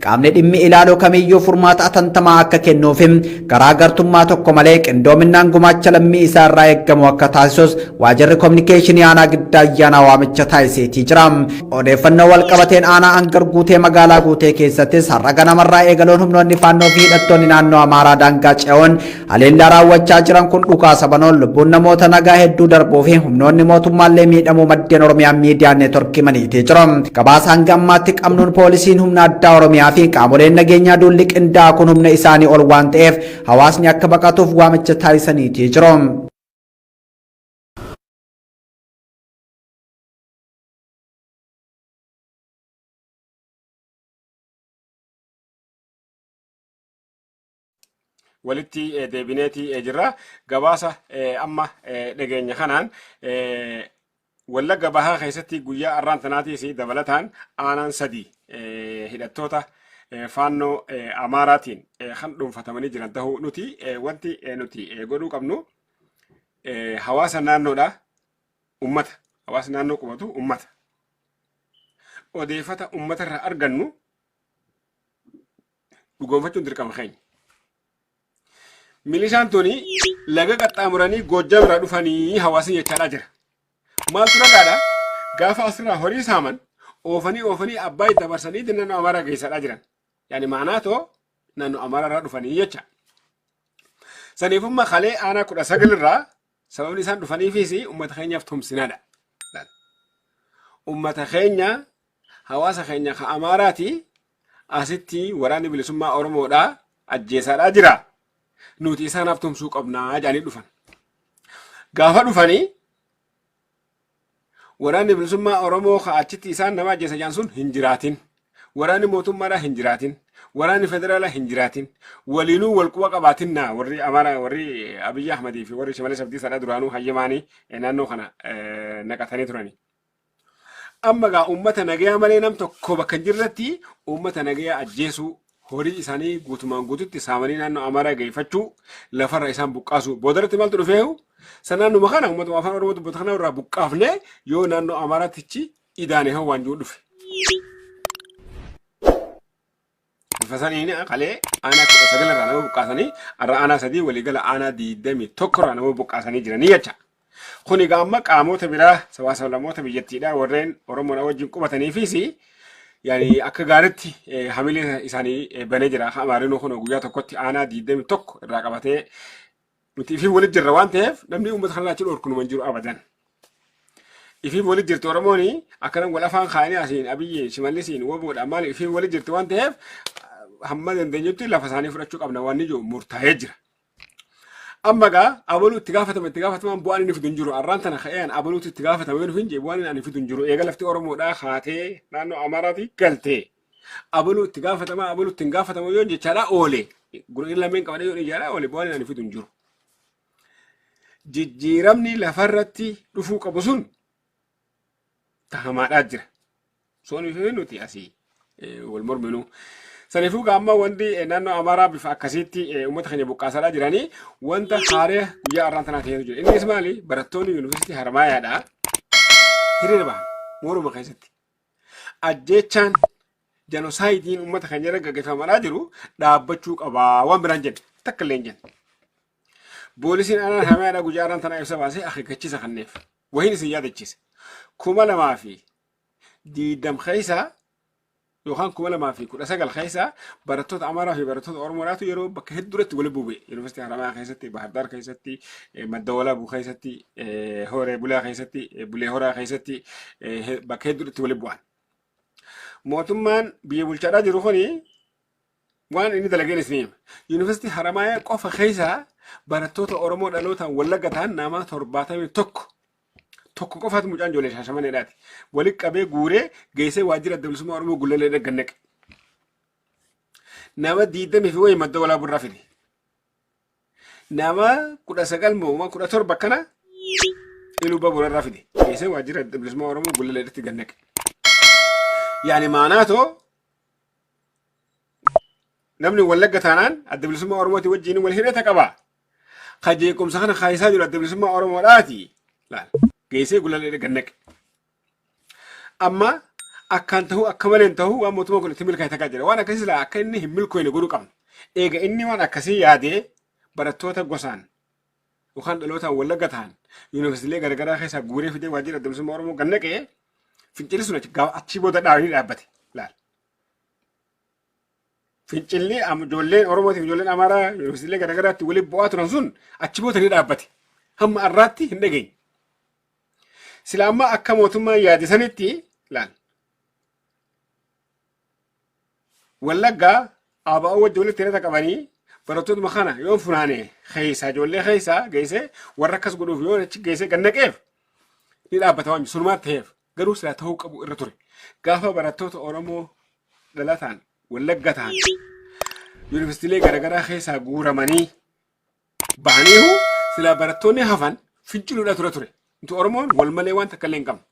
Qaamni dhimmi ilaaluu kamiyyuu furmaata atantamaa akka kennuufi garaa gartummaa tokko malee qindoominnaan gumaacha lammii isaa irraa eeggamu akka taasisus waajjirri kominikeeshinii aanaa Giddaa Ayyaanaa waamicha taasiseetii jira. Odeeffannoo walqabateen aanaa Angar Guutee magaalaa Guutee keessattis har'a ganamarraa eegaluun humnoonni Faannoo fi hidhattoonni naannoo Amaaraa daangaa ce'uun haleellaa raawwachaa jiran kun dhukaasa banuun lubbuun namoota nagaa hedduu darbuu fi humnoonni mootummaallee miidhamuu maddeen Oromiyaa Miidiyaa Neetwork himaniitii jiru. Gabaasa hanga ammaatti qabnuun poolisiin humna addaa Oromiyaa fi qaamoleen nageenyaa duulli qindaa'aa kun humna isaanii ol waan ta'eef hawaasni akka baqatuuf waamicha taasisaniitii jiru. Walitti deebineeti jirra. Gabaasa amma dhageenya kanaan Wallagga Bahaa keessatti guyyaa arraan tanaatiis dabalataan aanaan 3 hidhattoota Faannoo Amaaraatiin kan dhuunfatamanii jiran ta'uu, nuti wanti nuti godhuu qabnu hawaasa naannoodha, ummata hawaasa naannoo qubatu, ummata odeeffata ummata irraa argannu dhugoonfachuun dirqama keenya. Milishaan tuni laga qaxxaamuranii Goojjam irraa dhufanii hawaasni jechaadhaa jira. Maaltu ragaadha? Gaafa asirraa horii saaman oofanii oofanii Abbaay dabarsanii naannoo Amaaraa geessaadhaa jiran. Yaani maanaa too naannoo Amaaraa irraa dhufanii jecha. Saniifummaa kalee aanaa 19 irraa sababni isaan dhufaniifis uummata keenyaaf tumsinaadha. Uummata keenya, hawaasa keenya ka Amaaraati. Asitti waraanni bilisummaa Oromoodhaa ajjeesaadhaa jira. Nuti isaanaaf tumsuu qabnaa jedhanii dhufan. Gaafa dhufanii waraanni bilisummaa Oromoo ka achitti isaan nama ajjeesa jedhan sun hin jiraatin. Waraanni mootummaadhaa hin jiraatin. Waraanni federaalaa hin jiraatin. Waliinuu wal quba qabaatinna warri Amaaraa, warri Abiyyi Ahmadii fi warri Shimallis Abdiisaadhaa duraanuu hayyamaanii naannoo kana naqatanii turani. Amma gaa uummata nagayaa malee nam tokko bakka hin jirretti uummata nagayaa ajjeesuu, horii isaanii guutumaan guututti saamanii naannoo Amaaraa geeffachuu, lafarra isaan buqqaasuu. Boodarratti maaltu dhufeehu? San naannuma kana uummatuma afaan Oromoo dubbatu kana irraa buqqaafnee yoo naannoo Amaaraattichi idaane hoo waan jiru dhufe. Bifa saniin kalee aanaa 19 irraa nama buqqaasanii har'a aanaa 3 waliigala aanaa 21 irraa nama buqqaasanii jiranii jecha. Kun egaa amma qaamota biraa sabaa sablammoota biyyattiidhaa warreen Oromoodhaa wajjin qubataniifis yaani akka gaariitti hamilee isaanii banee jira. Amaarinuu kun guyyaa tokkotti aanaa 21 irraa qabatee nuti ifiif walitti jirra waan ta'eef namni uummata kanarraa achi dhorku numa hin jiru abadan. Ifiif walitti jirti Oromoon akkana wal afaan kaa'anii asiin Abiyyiin Shimallisiin woboodha maali ifiif walitti jirti waan ta'eef hamma dandeenyutti lafa isaanii fudhachuu qabna waan jiru murtaa'ee jira. Amma gaa abaluu itti gaafatama itti gaafatamaan bu'aan inni fidu hin jiru. Arraan tana ka'een abaluutu itti gaafatama yoo hin jee bu'aan inni ani fidu hin jiru. Eega lafti Oromoodhaa kaatee naannoo Amaaraatii galtee. Abaluu itti gaafatamaa abaluu itti hin gaafatamu yoo jechaadhaa oole. Gurri lameen qabadee yoo ijaadhaa oole bu'aan inni ani fidu hin jiru. Jijjiiramni lafarratti dhufuu qabu sun tahamaadhaa jira. Soonii fi nuti asii wal morminu. Saniifuu amma wanti naannoo Amaaraa bifa akkasiitti uummata keenya buqqaasaadhaa jiranii wanta haaree guyyaa har'aan tanaa ta'etu jira. Innis maali? Barattoonni yuunivarsiitii Harmaayaadhaa hiriira bahan mooruma keessatti. Ajjeechaan janosaayidiin uummata keenya irra gaggeeffamaa jiru dhaabbachuu qabaa waan biraan jenne takka illee hin jenne. Poolisiin aanaa Harmaayaadhaa guyyaa har'aan tanaa ibsa baasee akeekkachiisa kenneef. Wahiin isin yaadachiise. 2020 keessa yookaan 2019 keessa barattoota Amaaraa fi barattoota Oromoodhaatu yeroo bakka hedduutti walitti bu'e. Yuunivarsiitii Haramayaa keessatti, Baahirdaar keessatti, Madda Walaabuu keessatti, Horee Bulaa keessatti, Bulee Horaa keessatti bakka hedduutti walitti bu'an. Mootummaan biyya bulchaadhaa jiru kuni waan inni dalageen isin hima. Yuunivarsiitii Haramayaa qofa keessa barattoota Oromoo dhalootaan Wallagga ta'an nama 71 tokko qofaatu mucaan ijoollee Shaashamaneedhaati. Walitti qabee guuree geessee waajjira adda bilisummaa Oromoo Gullallee dhaggan naqe. Nama diidamii fi wayii madda walaabuu irraa fide. Nama 19 moo 17 akkana Iluu Baabura irraa fide. Geessee waajjira adda bilisummaa Oromoo Gullalleedhaatti gad naqe. Yaani maanaatoo namni Wallagga taanaan adda bilisummaa Oromootii wajjin wal hidhata qaba. Ka jeequmsa kana kaayisaa jiru adda bilisummaa Oromoodhaati. Laal geessee Gullallee gad naqe. Amma akkaan ta'uu akka malee hin ta'uu waan mootummaan kun itti milkaa'e takkaa jira. Waan akkasii silaa akka inni hin milkoofne godhuu qabna. Eega inni waan akkasii yaadee barattoota gosaan yookaan dhalootaan Wallagga ta'an yuunivarsiitiilee garaagaraa keessaa guuree fidee waajjira adda bilisummaa Oromoo gad naqee fincilli sun achi booda dhaabanii dhaabbate. Laal. Fincilli ijoolleen Oromootiif ijoolleen Amaaraa yuunivarsiitiilee garaagaraatti waliin bu'aa turan sun achi booda ni dhaabbate. Hamma har'aatti hin dhageenye. Sila amma akka mootummaan yaade sanitti laal. Wallaggaa ABO wajji walitti hidhata qabanii barattootuma kana yoo funaane keessaa ijoollee keessaa geessee warra akkas godhuuf yoo achi geessee gad naqeef ni dhaabbata waan sunumaa ta'eef garuu silaa ta'uu qabu irra ture. Gaafa barattoota Oromoo dhalataan Wallagga ta'an yuunivarsiitiilee garaagaraa keessaa guuramanii bahaniihu silaa barattoonni hafan finciluudha ture ture. Nuti Oromoon wal malee waan takka illee hin qabnu.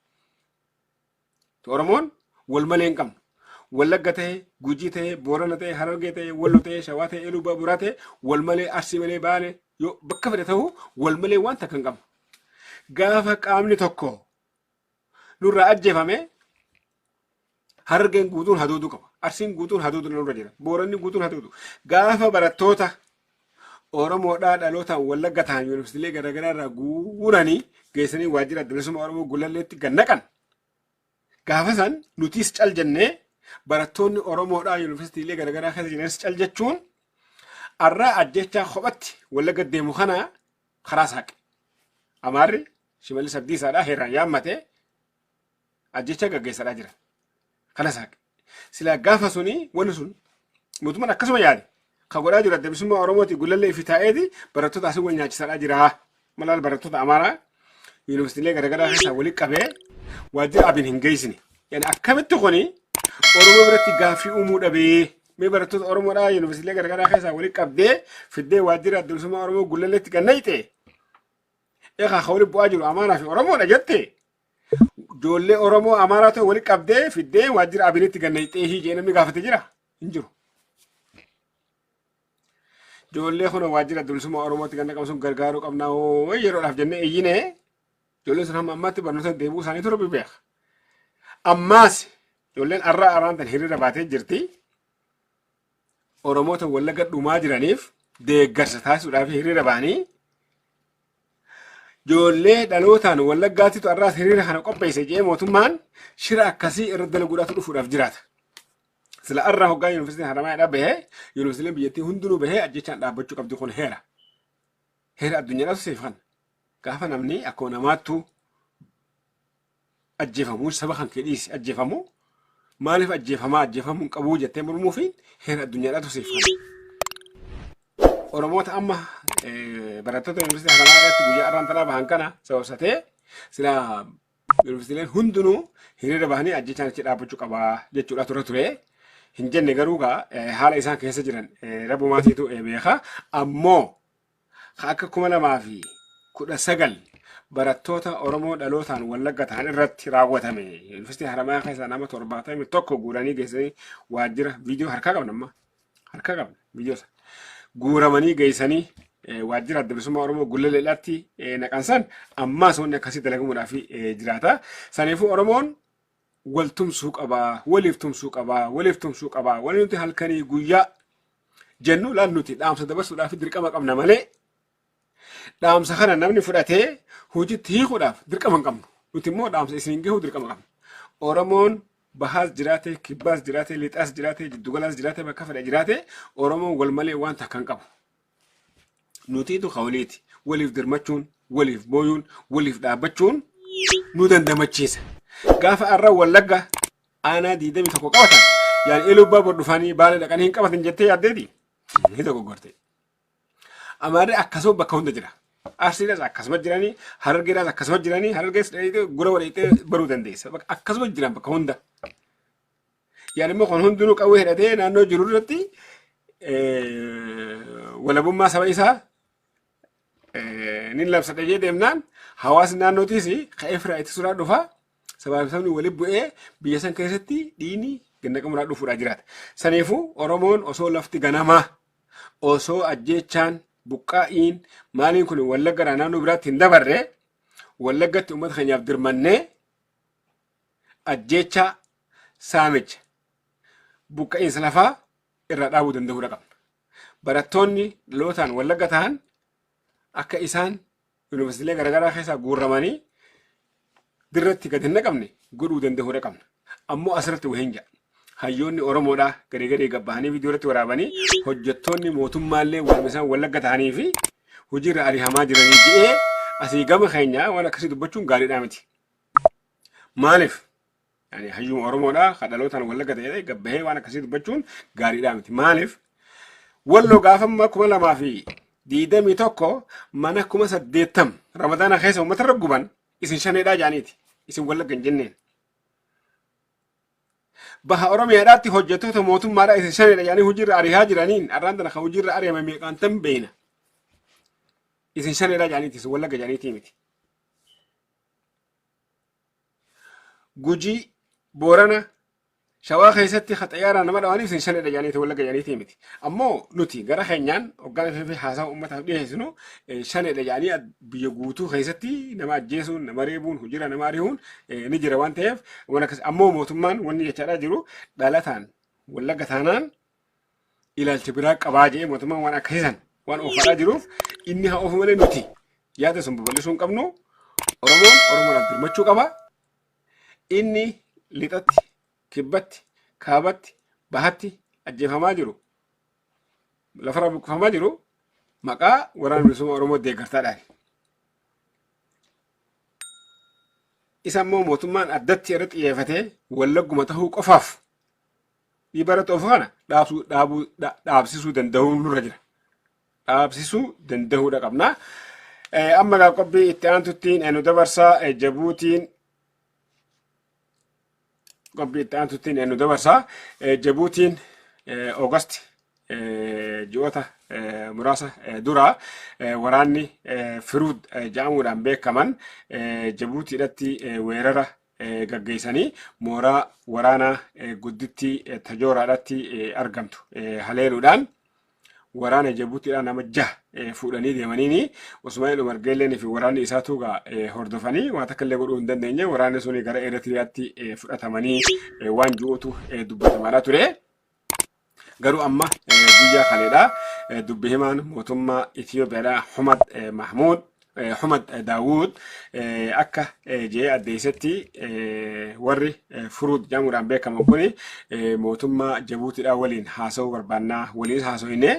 Nuti Oromoon wal malee hin qabnu. Wallagga ta'e, Gujii ta'e, Boorana ta'e, Harargee ta'e, Wallo ta'e, Shawaa ta'e, Iluu Baaburaa ta'e, wal malee Arsii malee Baale yoo bakka fedhe ta'u wal malee waan takka hin qabnu. Gaafa qaamni tokko nurraa ajjeefame Harargeen guutuun haduuduu qaba. Arsiin guutuun haduuduu nurra jira. Booranni guutuun haduudu. Gaafa barattoota Oromoodhaa dhalootaan Wallagga ta'an yuunivarsiitiilee garaagaraa irraa guuranii geessanii waajjira adda bilisummaa Oromoo Gullalleetti gad naqan. Gaafa san nutis cal jennee barattoonni Oromoodhaa yuunivarsiitiilee garaagaraa keessa jiranis cal jechuun arraa ajjechaa kophatti Wallagga deemu kana karaa saaqe. Amaarri Shimallis Abdiisaadhaa heeraan yaammatee ajjechaa gaggeessadhaa jira. Kana saaqe. Silaa gaafa suni wanni sun mootummaan akkasuma yaade. Ka godhaa jiru Adda Bilisummaa Oromooti Gullallee ifi taa'eeti barattoota asii wal nyaachisaadhaa jira. Malaal barattoota Amaaraa yuunivarsiitiilee garaagaraa keessaa walitti qabee waajjira Abin hin geessine. Yani akkamitti kuni Oromoo biratti gaaffii uumuu dhabee mee barattoota Oromoodhaa yuunivarsiitiilee garaagaraa keessaa walitti qabdee fiddee waajjira Adda Bilisummaa Oromoo Gullalleetti kan naqxe. Egaa ka walitti bu'aa jiru Amaaraa fi Oromoodha jette. Ijoollee Oromoo Amaaraa ta'e walitti qabdee fiddee waajjira Abinitti gad naqxee hiijee namni gaafate jira? Hin jiru. Ijoollee kun waajjira Adda Bilisummaa Oromootti gad naqamu sun gargaaruu qabnaa hoo yeroodhaaf jennee iyyine ijoolleen sun hamma ammaatti barnoota deebi'uu isaanii ture beeka. Ammaas ijoolleen arraa arraan tan hiriira baatee jirti. Oromoota Wallagga dhumaa jiraniif deeggarsa taasisuudhaaf hiriira ba'anii Ijoollee dhalootaan Wallaggaattitu har'aas hiriira kana qopheesse jedhee mootummaan shira akkasii irra dalaguudhaatu dhufuudhaaf jiraata. Sila har'a hoggaa yuunivarsiitiin Haramayaadhaa bahee yuunivarsiitiin biyyattii hundinuu bahee ajjechaan dhaabbachuu qabdi kun heera. Heera addunyaadhaatu seef kana. Gaafa namni akkuma namaattuu ajjeefamuu saba kan kee dhiisi ajjeefamuu maaliif ajjeefamaa ajjeefamuu hin qabuu jettee mormuu fi heera addunyaadhaatu siif kana. Oromoota amma barattoota yuunivarsiitii Haramayaa irratti guyyaa har'aan tanaa bahan kana sababsatee sila yuunivarsiitiileen hundinuu hiriira bahanii ajjechaan achi dhaabbachuu qabaa jechuudha ture ture. Hin jenne garuu gaa haala isaan keessa jiran rabbumaatiitu beeka. Ammoo ka akka 2019 barattoota Oromoo dhalootaan Wallagga ta'an irratti raawwatame Yuunivarsiitii Haramayaa keessaa nama 71 guuranii geessanii waajjira viidiyoo harkaa qabna amma harkaa qabna viidiyoo sana guuramanii geessanii waajjira Adda Bilisummaa Oromoo Gullalleedhaatti naqansan ammaas wanni akkasii dalagamuudhaaf jiraata. Saniifuu Oromoon wal tumsuu qabaa, waliif tumsuu qabaa, waliif tumsuu qabaa. Wanni nuti halkanii guyyaa jennu laal nuti dhaamsa dabarsuudhaaf dirqama qabna malee dhaamsa kana namni fudhatee hojiitti hiikuudhaaf dirqama hin qabnu. Nuti immoo dhaamsa isiniin gahuu dirqama qabna. Oromoon bahaas jiraate, kibbaas jiraate, lixaas jiraate, jiddugalaas jiraate, bakka fedhe jiraate Oromoon wal malee waan takka hin qabu. Nutiitu ka waliiti. Waliif dirmachuun, waliif booyuun, waliif dhaabbachuun nu dandamachiisa. Gaafa arra Wallagga aanaa 21 qabatan yaani Iluu Abbaa dhufanii Baalee dhaqanii hin qabatan jettee yaaddeeti. Ni dogoggorte. Amaarri akkasuma bakka hunda jira. Arsiidhaas akkasuma jiranii, Harargeedhaas akkasuma jiranii, Harargees gura walii baruu dandeessa. Akkasuma jiran bakka hunda. Yaani immoo kun hundinuu qawwee hidhatee naannoo jiru irratti walabummaa saba isaa ni labsadha jee deemnaan hawaasni naannootiis ka'ee firaa ittisuudhaan dhufa. Sabaa fi sabni walitti bu'ee biyya san keessatti dhiigni gannaqamuudhaan dhufuudhaa jiraata. Saniifuu Oromoon osoo lafti ganamaa osoo ajjeechaan buqqaa'iin maaliin kun Wallaggaraa naannoo biraatti hin dabarre Wallaggatti uummata keenyaaf dirmannee ajjeechaa saamicha buqqa'iinsa lafaa irraa dhaabuu danda'uudha qabna. Barattoonni dhalootaan Wallagga ta'an akka isaan yuunivarsiitiilee garaagaraa keessaa guurramanii dirratti gad hin naqamne godhuu danda'uudha qabna. Ammoo asirratti waheen jedha. Hayyoonni Oromoodhaa garii garii gabbahanii viidiyoo irratti waraabanii hojjettoonni mootummaallee waan isaan Wallagga ta'anii fi hojiirra ari'amaa jiranii je'ee asii gama keenya waan akkasii dubbachuun gaariidhaa miti. Maaliif? Yani hayyuma Oromoodha kan dhalootaan Wallagga ta'e gabbahee waan akkasii dubbachuun gaariidhaa miti. Maaliif? Walloo gaafa amma 2021 mana 80,000 Ramadaana keessa uummata irra guban isin shaneedhaa jaaniiti. Isin Wallagga hin jenneen. Baha Oromiyaadhaatti hojjettoota mootummaadhaa isin shaneedha jaanii hojiirra ari'aa jiraniin arraan tana kan hojiirra ari'ame meeqaan tan beeyna. Isin shaneedhaa jaaniiti isin Wallagga jaaniitii miti. Gujii, Boorana, Shawaa keessatti ka xayyaaraan nama dhawaniif isin shaneedha jedhaniiti Wallagga jedhaniiti miti. Ammoo nuti gara keenyaan hoggaan fi haasawa uummataaf dhiyeessinu shaneedha jedhanii biyya guutuu keessatti nama ajjeesuun, nama reebuun, hojiirra nama ari'uun ni jira waan ta'eef waan akkas ammoo mootummaan wanni jechaadhaa jiru dhalataan Wallagga taanaan ilaalcha biraa qabaa jedhee mootummaan waan akkasii san waan oofaadhaa jiruuf inni haa oofu malee nuti yaada sun babal'isuu hin qabnu. Oromoon Oromoodhaaf birmachuu qaba. Inni lixatti, kibbatti, kaabatti, bahatti ajjeefamaa jiru lafarraa buqqifamaa jiru maqaa waraana bilisummaa Oromoo deeggartaadhaan. Isa immoo mootummaan addatti irratti xiyyeeffatee Wallagguma tahuu qofaaf Dhiibbaa irratti oofu kana dhaabsuu dhaabuu dhaabsisuu danda'uu nurra jira. Dhaabsisuu danda'uudha qabna. Amma gaa qophii itti aantutti nu dabarsaa Jabuutiin qophii itti aantutti nu dabarsaa Jabuutiin August ji'oota muraasa dura waraanni Firuud jedhamuudhaan beekaman Jabuutiidhatti weerara gaggeessanii mooraa waraanaa guddittii Tajooraadhatti argamtu haleeluudhaan waraana Jabuutiidhaa nama jaha fuudhanii deemaniini Usmaa'il Umar Geelleen fi waraanni isaatu gaa hordofanii waan takka illee godhuu hin dandeenye waraanni suni gara Eritiriyaatti fudhatamanii waan ji'uutu dubbatamaadha ture. Garuu amma guyyaa kaleedha dubbi himaan mootummaa Itiyoophiyaadha Humad Mahmuud Humad Daawud akka jee addeessetti warri Furuud jedhamuudhaan beekaman kuni mootummaa Jabuutiidhaa waliin haasa'uu barbaannaa waliinis haasofne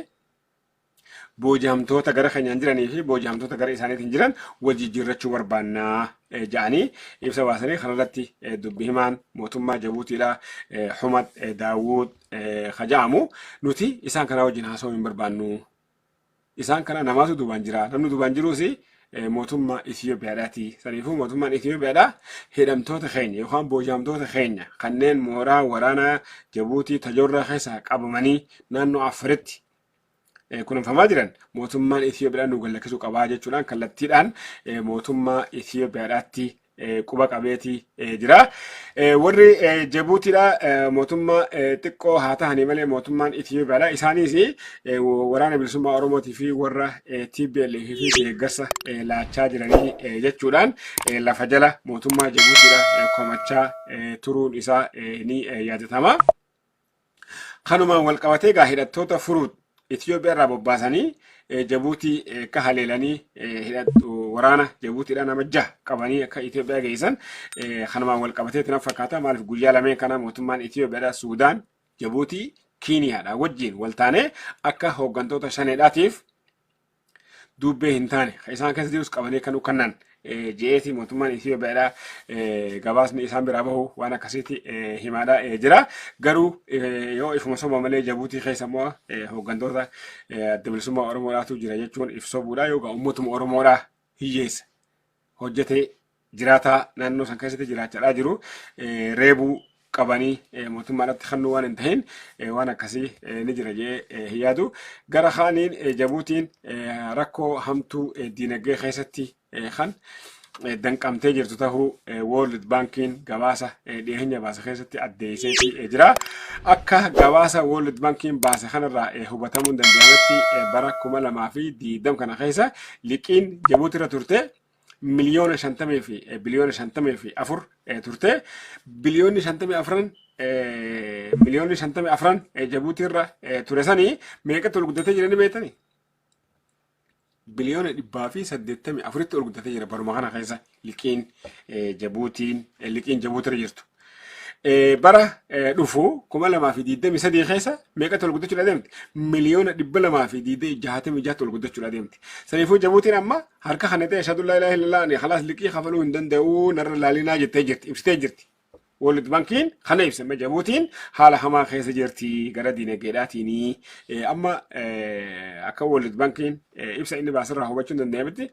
booji'amtoota gara keenyaan jiranii fi booji'amtoota gara isaaniitiin jiran wal jijjiirrachuu barbaannaa jedhanii ibsa baasanii kanarratti dubbi himaan mootummaa Jabuutiidhaa Humad Daawud kaja'amu nuti isaan kanaa wajjin haasa'uu hin barbaannu. Isaan kana namaatu duubaan jira. Namni duubaan jiruus mootummaa Itiyoophiyaadhaati. Saniifuu mootummaan Itiyoophiyaadhaa hidhamtoota keenya yookaan booji'amtoota keenya kanneen mooraa waraanaa Jabuutii Tajoorraa keessaa qabamanii naannoo Affaritti kunuunfamaa jiran mootummaan Itiyoophiyaadhaa nu gallakkisuu qabaa jechuudhaan kallattiidhaan mootummaa Itiyoophiyaadhaatti quba qabeeti jira. Warri Jabuutiidha mootummaa xiqqoo haa ta'anii malee mootummaan Itiyoophiyaadha. Isaanis waraana bilisummaa Oromootii fi warra TPLF fi deeggarsa laachaa jiranii jechuudhaan lafa jala mootummaa Jabuutiidha komachaa turuun isaa ni yaadatama. Kanumaan wal qabatee egaa hidhattoota furuut Itiyoophiyaa irraa bobbaasanii Jabuutii akka haleelanii hidhattu waraana Jabuutiidhaa nama jaha qabanii akka Itiyoophiyaa geessan kanumaan wal qabatee itti fakkaata. Maaliif guyyaa lameen kana mootummaan Itiyoophiyaadhaa Suudaan, Jabuutii, Kiiniyaadhaa wajjin wal taanee akka hooggantoota shaneedhaatiif duubbee hin taane kan isaan keessa jirus qabanii kan ukkannan je'eeti mootummaan Itiyoophiyaadha gabaasni isaan biraa bahu waan akkasiitti himaadha jira. Garuu yoo ifuma soba malee Jabuutii keessa immoo hooggantoota adda bilisummaa Oromoodhaatu jira jechuun if sobuudha yookaan uummatuma Oromoodha hiyyeessa hojjetee jiraataa naannoo san keessatti jiraachaa jiru reebuu qabanii mootummaadhaatti kennuu waan hin tahin waan akkasii ni jira jee hin yaadu. Gara kaaniin Jabuutiin rakkoo hamtuu diinagdee keessatti kan danqamtee jirtu tahuu World Bankiin gabaasa dhiyeenya baase keessatti addeessee jira. Akka gabaasa World Bankiin baase kanarraa hubatamuu danda'ametti bara 2020 kana keessa liqiin Jabuutii irra turte miliyoona shantamii fi biliyoona 54 turte. Biliyoonni 54 miliyoonni 54 Jabuutii irra ture sanii meeqatti ol guddatee jira ni beektanii? Biliyoona 184tti ol guddatee jira baruma kana keessa liqiin Jabuutiin liqiin Jabuutii irra jirtu. Bara dhufu 2023 keessa meeqatti ol guddachuudha deemti? Miliyoona 266tti ol guddachuudha deemti. Saniifuu Jabuutiin amma harka kana ta'e ashhadu laa ilaaha illallah ani khalaas liqii kafaluu hin danda'u narra laalinaa jettee jirti ibsitee jirti. World Bankiin kana ibse amma Jabuutiin haala hamaa keessa jirti gara diinagdeedhaatiin amma akka World Bankiin ibsa inni baasirraa hubachuun danda'ametti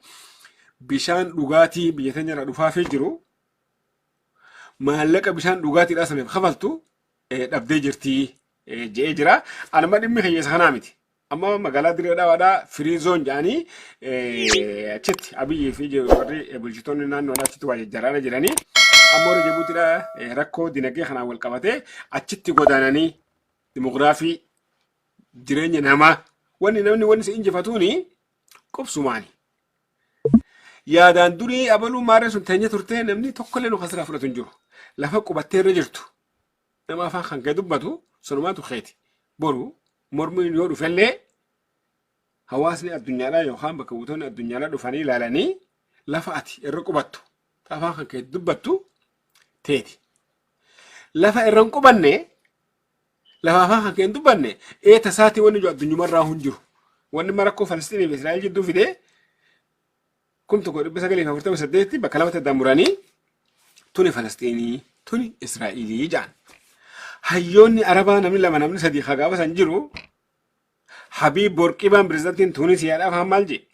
bishaan dhugaatii biyya teenya irraa dhufaafii jiru maallaqa bishaan dhugaatiidhaa saniif kafaltu dhabdee jirti je'ee jira. Anuma dhimmi keenya isa kanaa miti. Amma magaalaa Dirree Dhawaadhaa firii zoon jedhanii achitti Abiyyii fi warri bulchitoonni naannoodhaa achitti waa jajjaraadha jiranii. Amma warri Jabuutiidhaa rakkoo dinagdee kanaan wal qabatee achitti godaananii dimokiraafii jireenya namaa wanni namni wanni si injifatuuni qubsumaani. Yaadaan durii abaluu maarree sun teenya turtee namni tokkollee nu kasirraa fudhatu hin jiru. Lafa qubattee irra jirtu nama afaan kan kee dubbatu sanumaatu keeti. Boru mormiin yoo dhufellee hawaasni addunyaadhaa yookaan bakka buutonni addunyaadhaa dhufanii ilaalanii lafa ati irra qubattu afaan kan kee dubbattu teeti. Lafa irra hin qubanne lafa afaan kan kee hin dubbanne ee tasaatii wanni jiru addunyumarraa hin jiru. Wanni mara rakkoo Falasxiinii fi Israa'el jidduu fidee 1948tti bakka lamatti addaan muranii tuni Falasxiinii tuni Israa'elii jedhan. Hayyoonni Arabaa namni lama, namni sadii ka gaafa san jiru, Habiib Borqibaan pirezidaantiin Tuunisiyaadhaaf haan maal jedhe?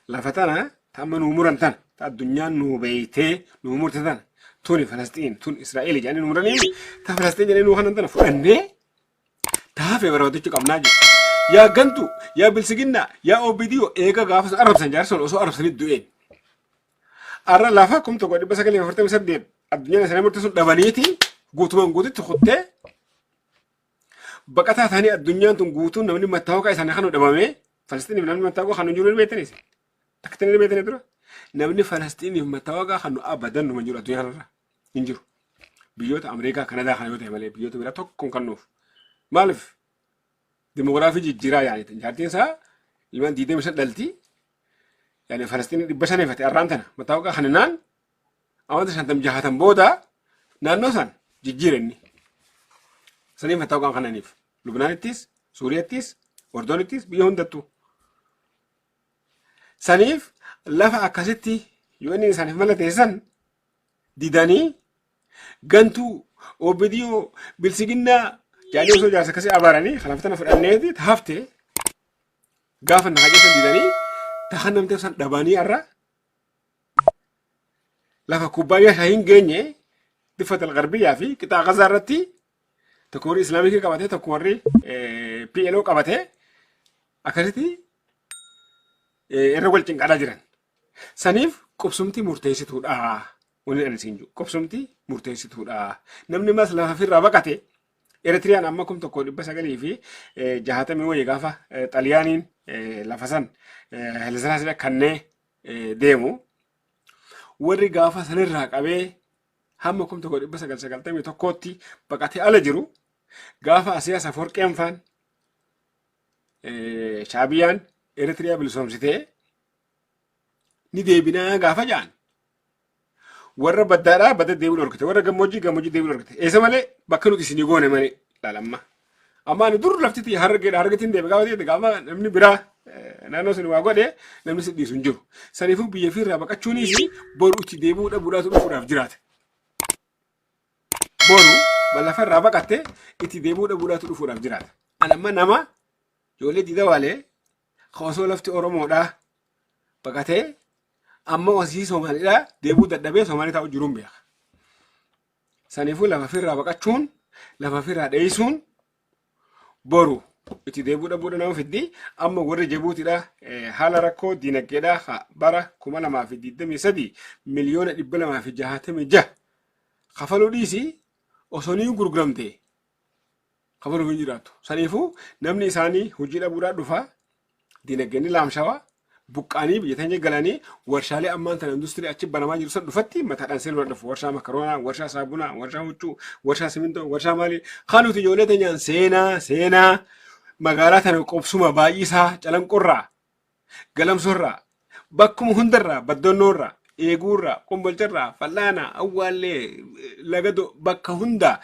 Lafa tana ta amma nuu muran tana, ta addunyaan nuu beeytee nuu murte tana, tuni Falasxiin, tun Israa'eel jedhanii nuu muranii, ta Falasxiin jedhanii nuu kanan tana fudhannee ta hafe barbaadachuu qabnaa jedhe. Yaa gantu, yaa bilsiginnaa, yaa OBDO eega gaafa sun arrabsan jaarson osoo arrabsanii du'een. Arra lafa 1948 addunyaan isaanii murte sun dhabaniiti guutumaan guututti kuttee baqataa ta'anii addunyaan tun guutuun namni mattaawaqaa isaanii kan dhabamee. Falastiiniif namni mattaawaqaa kan hin jiru ni beektaniis. Takka ni beektanii dura. Namni Falastiiniif mattaawaqaa kan abadan numa jiru addunyaa kanarra hin jiru. Biyyoota Ameerikaa, Kanadaa kana yoo ta'e malee biyyoota biraa tokkoon kan nuuf. Maaliif? Demogiraafii jijjiiraa yaani jaartiin isaa ilmaan 25 dhalti. Yaani Falastiin 500 fate arraan tana mattaawaqaa kan naan amata 50 60 booda naannoo san jijjiira inni. Saniif mattaawaqaan kananiif. Lubnaanittis, Suuriyattis, Ordonittis, biyya hundattuu. Saniif lafa akkasitti yoo inni isaaniif mallateessan didanii gantuu OBDO bilsiginnaa jedhanii osoo jaarsa akkasii abaaranii kanaaf tana fudhanneeti hafte gaafa na hajeessan didanii tahan namtee san dhabanii har'a lafa kubbaayyaa shaayii hin geenye Diffat al-Garbiyyaa fi qixaa Gazaa irratti tokko warri Islaamikii qabatee, tokko warri PLO qabatee akkasitti irra wal cinqaadhaa jiran. Saniif qubsumti murteessituudha. Wanni ani siin jiru qubsumti murteessituudha. Namni mas lafa ofirraa baqate Eritiriyaan amma 1960 wayii gaafa Xaliyaaniin lafa san Hayilasillaasee kannee deemu warri gaafa sanirraa qabee hamma 1991tti baqatee ala jiru gaafa Asiyaas Aforqeen faan Shaabiyaan Eritiriyaa bilisoomsitee ni deebinaa gaafa ja'an warra baddaadhaa badda deebiin dhorkite, warra gammoojjii gammoojjii deebiin dhorkite, eessa malee bakka nuti isinii goone malee laalamma. Amma ani dur lafti tiyya Harargeedha, Harargeetti hin deeme gaafa ta'e, gaafa namni biraa naannoo sun waa godhe namni si dhiisu hin jiru. Saniifuu biyya ofii baqachuunis boru itti deebi'uu dhabuudhaatu dhufuudhaaf jiraata. Boru lafa irraa baqatte itti deebi'uu dhabuudhaatu dhufuudhaaf jiraata. Ani amma nama ijoollee diida waalee ka osoo lafti Oromoodhaa baqatee amma osii Somaaliidhaa deebi'uu dadhabee Somaalii taa'u jiruun beeka. Saniifuu lafa ofirraa baqachuun, lafa ofirraa dheessuun boru itti deebi'uu dhabuudha nama fiddi. Amma warri Jabuutiidha haala rakkoo diinagdeedhaa ka bara 2023 miliyoona 266 kafaluu dhiisi osoo ni gurguramte kafaluuf hin jiraatu. Saniifuu namni isaanii hojii dhabuudhaan dhufa, diinagdeen ni laamshawa, buqqaanii biyya teenya galanii warshaalee ammaan tana industirii achi banamaa jiru san dhufatti mataadhaan seenuudhaan dhufu. Warshaa makaroonaa, warshaa saabunaa, warshaa huccuu, warshaa simintoo, warshaa maalii. Kan nuti ijoollee teenyaan seenaa seenaa magaalaa tana qobsuma baay'isaa Calanqorraa, Galamsorraa, bakkuma hundarraa, Baddoonnoorraa, Eeguurraa, Kombolcharraa, Fal'aanaa, Awwaallee, Lagadoo, bakka hundaa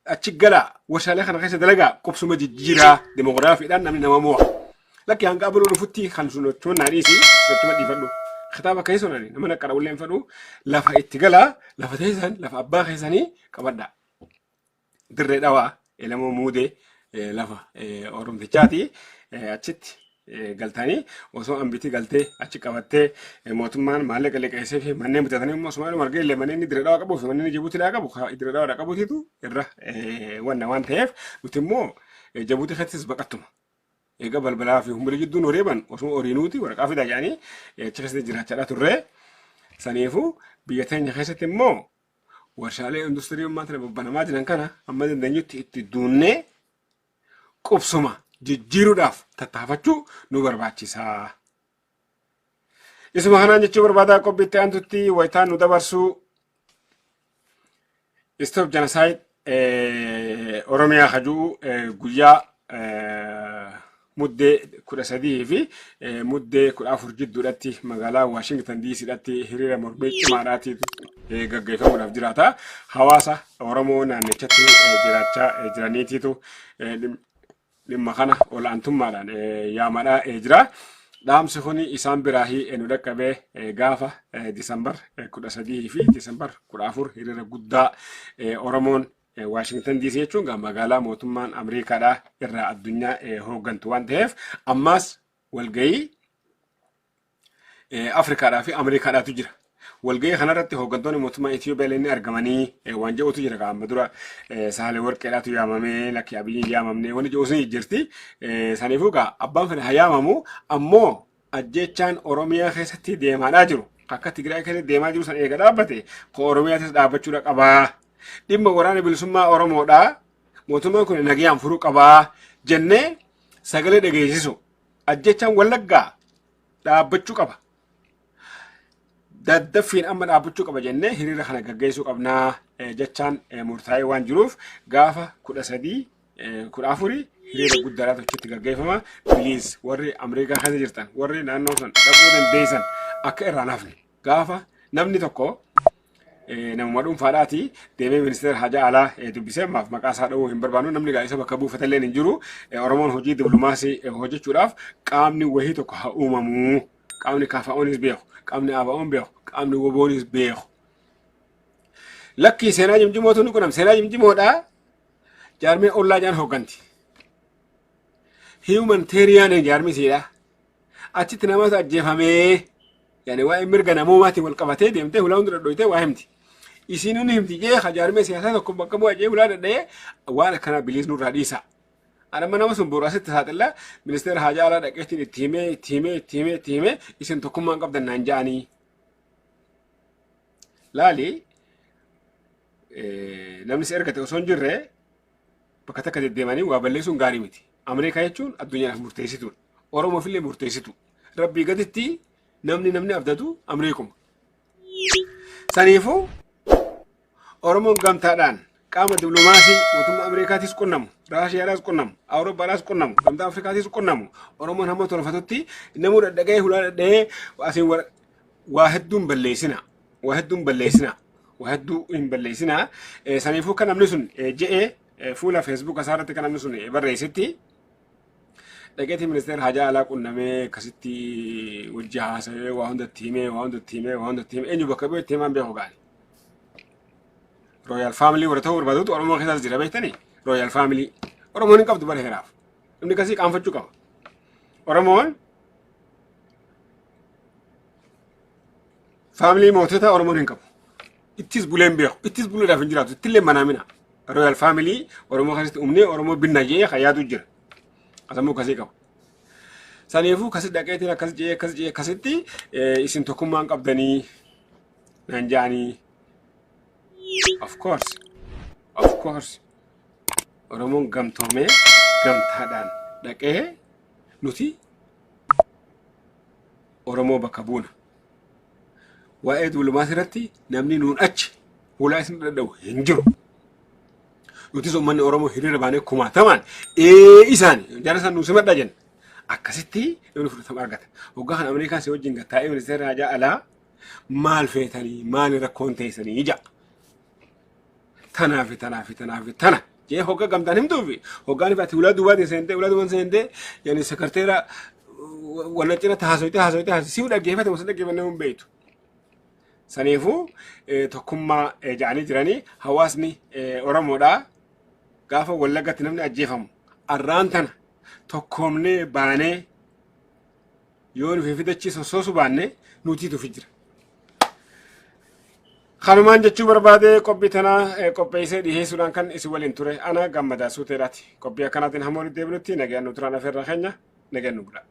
achi galaa, warshaalee kana keessa dalagaa, qubsuma jijjiiraa, demogiraafiidhaan namni nama mo'a. Lakki hanga abaluu dhufutti kan sun achuma naa dhiisi, achuma dhiifadhu. Kitaaba keessa sunani nama naqqara ullee hin fedhu, lafa itti galaa, lafa teessan, lafa abbaa keessanii qabadhaa. Dirree Dhawaa Elamoo Muudee lafa Oromtichaati. Achitti galtanii osoo ambiti galtee achi qabattee mootummaan maallaqa liqeessee fi manneen bitatanii immoo osuma argee illee manneen Dirree Dhawaa qabuu fi manneen Jibuutiidhaa qabu Dirree Dhawaadhaa qabuutitu irra wanna waan ta'eef nuti immoo Jibuutii keessattis baqattuma. Egaa balbalaa fi humna jidduun horii ban osuma horiinuuti waraqaa fidaa jedhanii achi keessatti jiraachaadhaa turre. Saniifuu biyya teenya keessatti immoo warshaalee industirii ammaa tana babbanamaa jiran kana amma dandeenyutti itti duunnee qubsuma jijjiiruudhaaf tattaafachuu nu barbaachisa. Isuma kanaan jechuu barbaadaa qophii itti aantutti wayitaan nu dabarsuu Stop Genocide Oromiyaa kajuu guyyaa Muddee 13 fi Muddee 14 jidduudhatti magaalaa Waashingtan DCdhatti hiriira mormii cimaadhaati gaggeeffamuudhaaf jiraata. Hawaasa Oromoo naannichatti jiraachaa jiraniitiitu dhimma kana ol'aantummaadhaan yaamadhaa jira. Dhaamsi kun isaan biraahi nu dhaqqabee gaafa Disambar 13 fi Disambar 14 hiriira guddaa Oromoon Waashingtan DC jechuun gaa magaalaa mootummaan Ameerikaadhaa irraa addunyaa hooggantu waan ta'eef ammaas walgahii Afrikaadhaa fi Ameerikaadhaatu jira. Walgahii kanarratti hooggantoonni mootummaa Itoophiyaa illee ni argamanii waan jedhutu jira. Amma dura Saahilee Warqeedhaatu yaamamee lakki Abiyyiin yaamamnee wanni jedhu sun jirti. Saniifuu gaa abbaan fedhe haa yaamamu ammoo ajjechaan Oromiyaa keessatti deemaadhaa jiru. Akka Tigraay keessatti deemaa jiru san eega dhaabbate ko Oromiyaatis dhaabbachuudha qabaa. Dhimma waraana bilisummaa Oromoodhaa mootummaan kun nagayaan furuu qabaa jennee sagalee dhageessisu. Ajjechaan Wallaggaa dhaabbachuu qaba. Daddaffiin amma dhaabbachuu qaba jennee hiriira kana gaggeessuu qabnaa jechaan murtaa'ee waan jiruuf gaafa 13 14 hiriira guddaadhaatu achitti gaggeeffama. Please warri Ameerikaa keessa jirtan warri naannoo san dhaquu dandeessan akka irraa hafne gaafa namni tokko namuma dhuunfaadhaati deemee ministeera haajaa alaa dubbisee ammaaf maqaa isaa dha'uu hin barbaannu namni gaa isa bakka buufatellee hin jiru. Oromoon hojii diplomaasii hojjechuudhaaf qaamni wahii tokko haa uumamu. Qaamni KFOnis beeku, qaamni ABO'n beeku, qaamni WBOnis beeku. Lakkii seenaa jimjimootu ni qunnam. Seenaa jimjimoodhaa jaarmee ollaa jaan hoogganti. Humanitarian jaarmi siidha. Achitti namatu ajjeefamee yaani waa'ee mirga namoomaatiin wal qabatee deemtee hulaa hunda dhadhooytee waa himti. Isiin ni himti jee jaarmee siyaasaa tokko bakka bu'aa jee hulaa dhadha'ee waan akkanaa biliis nurraa dhiisa. Anamma nama sun boru asitti saaxilla ministeera haajaa alaa dhaqeetiin itti himee itti himee itti himee itti himee isin tokkummaan qabdan naan ja'anii. Laali namni si ergate osoo hin jirre bakka takka deddeemanii waa balleessuun gaarii miti. Ameerikaa jechuun addunyaadhaaf murteessituudha. Oromoof illee murteessitu. Rabbii gaditti namni namni abdatu Ameeriikuma. Saniifuu Oromoon gamtaadhaan qaama diplomaasii mootummaa Ameerikaatis qunnamu, Raashiyaadhaas qunnamu, Awurooppaadhaas qunnamu, gamtaa Afrikaatis qunnamu. Oromoon hamma tolfatutti namuu dhadhaga'ee hulaa dhadha'ee asiin waa hedduun balleessina. Waa hedduun balleessina. Waa hedduu hin balleessina. Saniifuu kan namni sun je'ee fuula Facebook isaa irratti kan namni sun barreessetti dhaqeetii ministeera haajaa alaa qunnamee akkasitti wajji haasawee waa hundatti himee waa hundatti himee waa hundatti himee eenyu bakka bu'ee itti himaan beeku gaani. Royal Family warra ta'uu barbaadutu Oromoo keessas jira beektanii? Royal Family. Oromoon hin qabdu bara heeraaf. Namni akkasii qaanfachuu qaba. Oromoon faamilii mootota Oromoon hin qabu. Ittis bulee hin beeku. Ittis buluudhaaf hin jiraatu. Ittillee manaamina. Royal Family Oromoo keessatti umnee Oromoo binna jee kan yaadu jira. Kasammuu akkasii qaba. Saniifuu kasi dhaqeetiin akkas jee akkas jee akkasitti isin tokkummaan qabdanii naan ja'anii. Of course. Of course. Oromoon gamtoomee gamtaadhaan dhaqee nuti Oromoo bakka buuna. Waa'ee diplomaasii irratti namni nuun achi hulaa isin dhadha'u hin jiru. Nutis uummanni Oromoo hiriira baanee kumaatamaan ee isaan jara san nuu simadha jenna. Akkasitti namni fudhatama argata. Waggaa kana Ameerikaan si wajjin gattaa'ee ministeerri haajaa alaa maal feetanii maali rakkoon teessanii ja'a. Tanaa fi tanaa fi tanaa fi tana jee hogga gamtaan himtuufi hoggaan ati ulaa duubaatiin seentee ulaa duubaan seentee yani sekarteera walla cina haasoyte haasoyte haasoyte siu dhaggeeffate osoo dhaggeeffannee hin beektu. Saniifuu tokkummaa ja'anii jiranii hawaasni Oromoodhaa gaafa Wallaggatti namni ajjeefamu arraan tana tokkoomnee baanee yoo nufi fidachii sossoosu baanne nutiitu fi jira. Kanumaan jechuu barbaade qophii tana qopheessee dhiheessuudhaan kan isin waliin ture ana Gammadaa Suuteedhaati. Qophii akkanaatiin hamma walitti deebinutti nagaan nu turaan afeerraa keenya nagaan nu bulaa.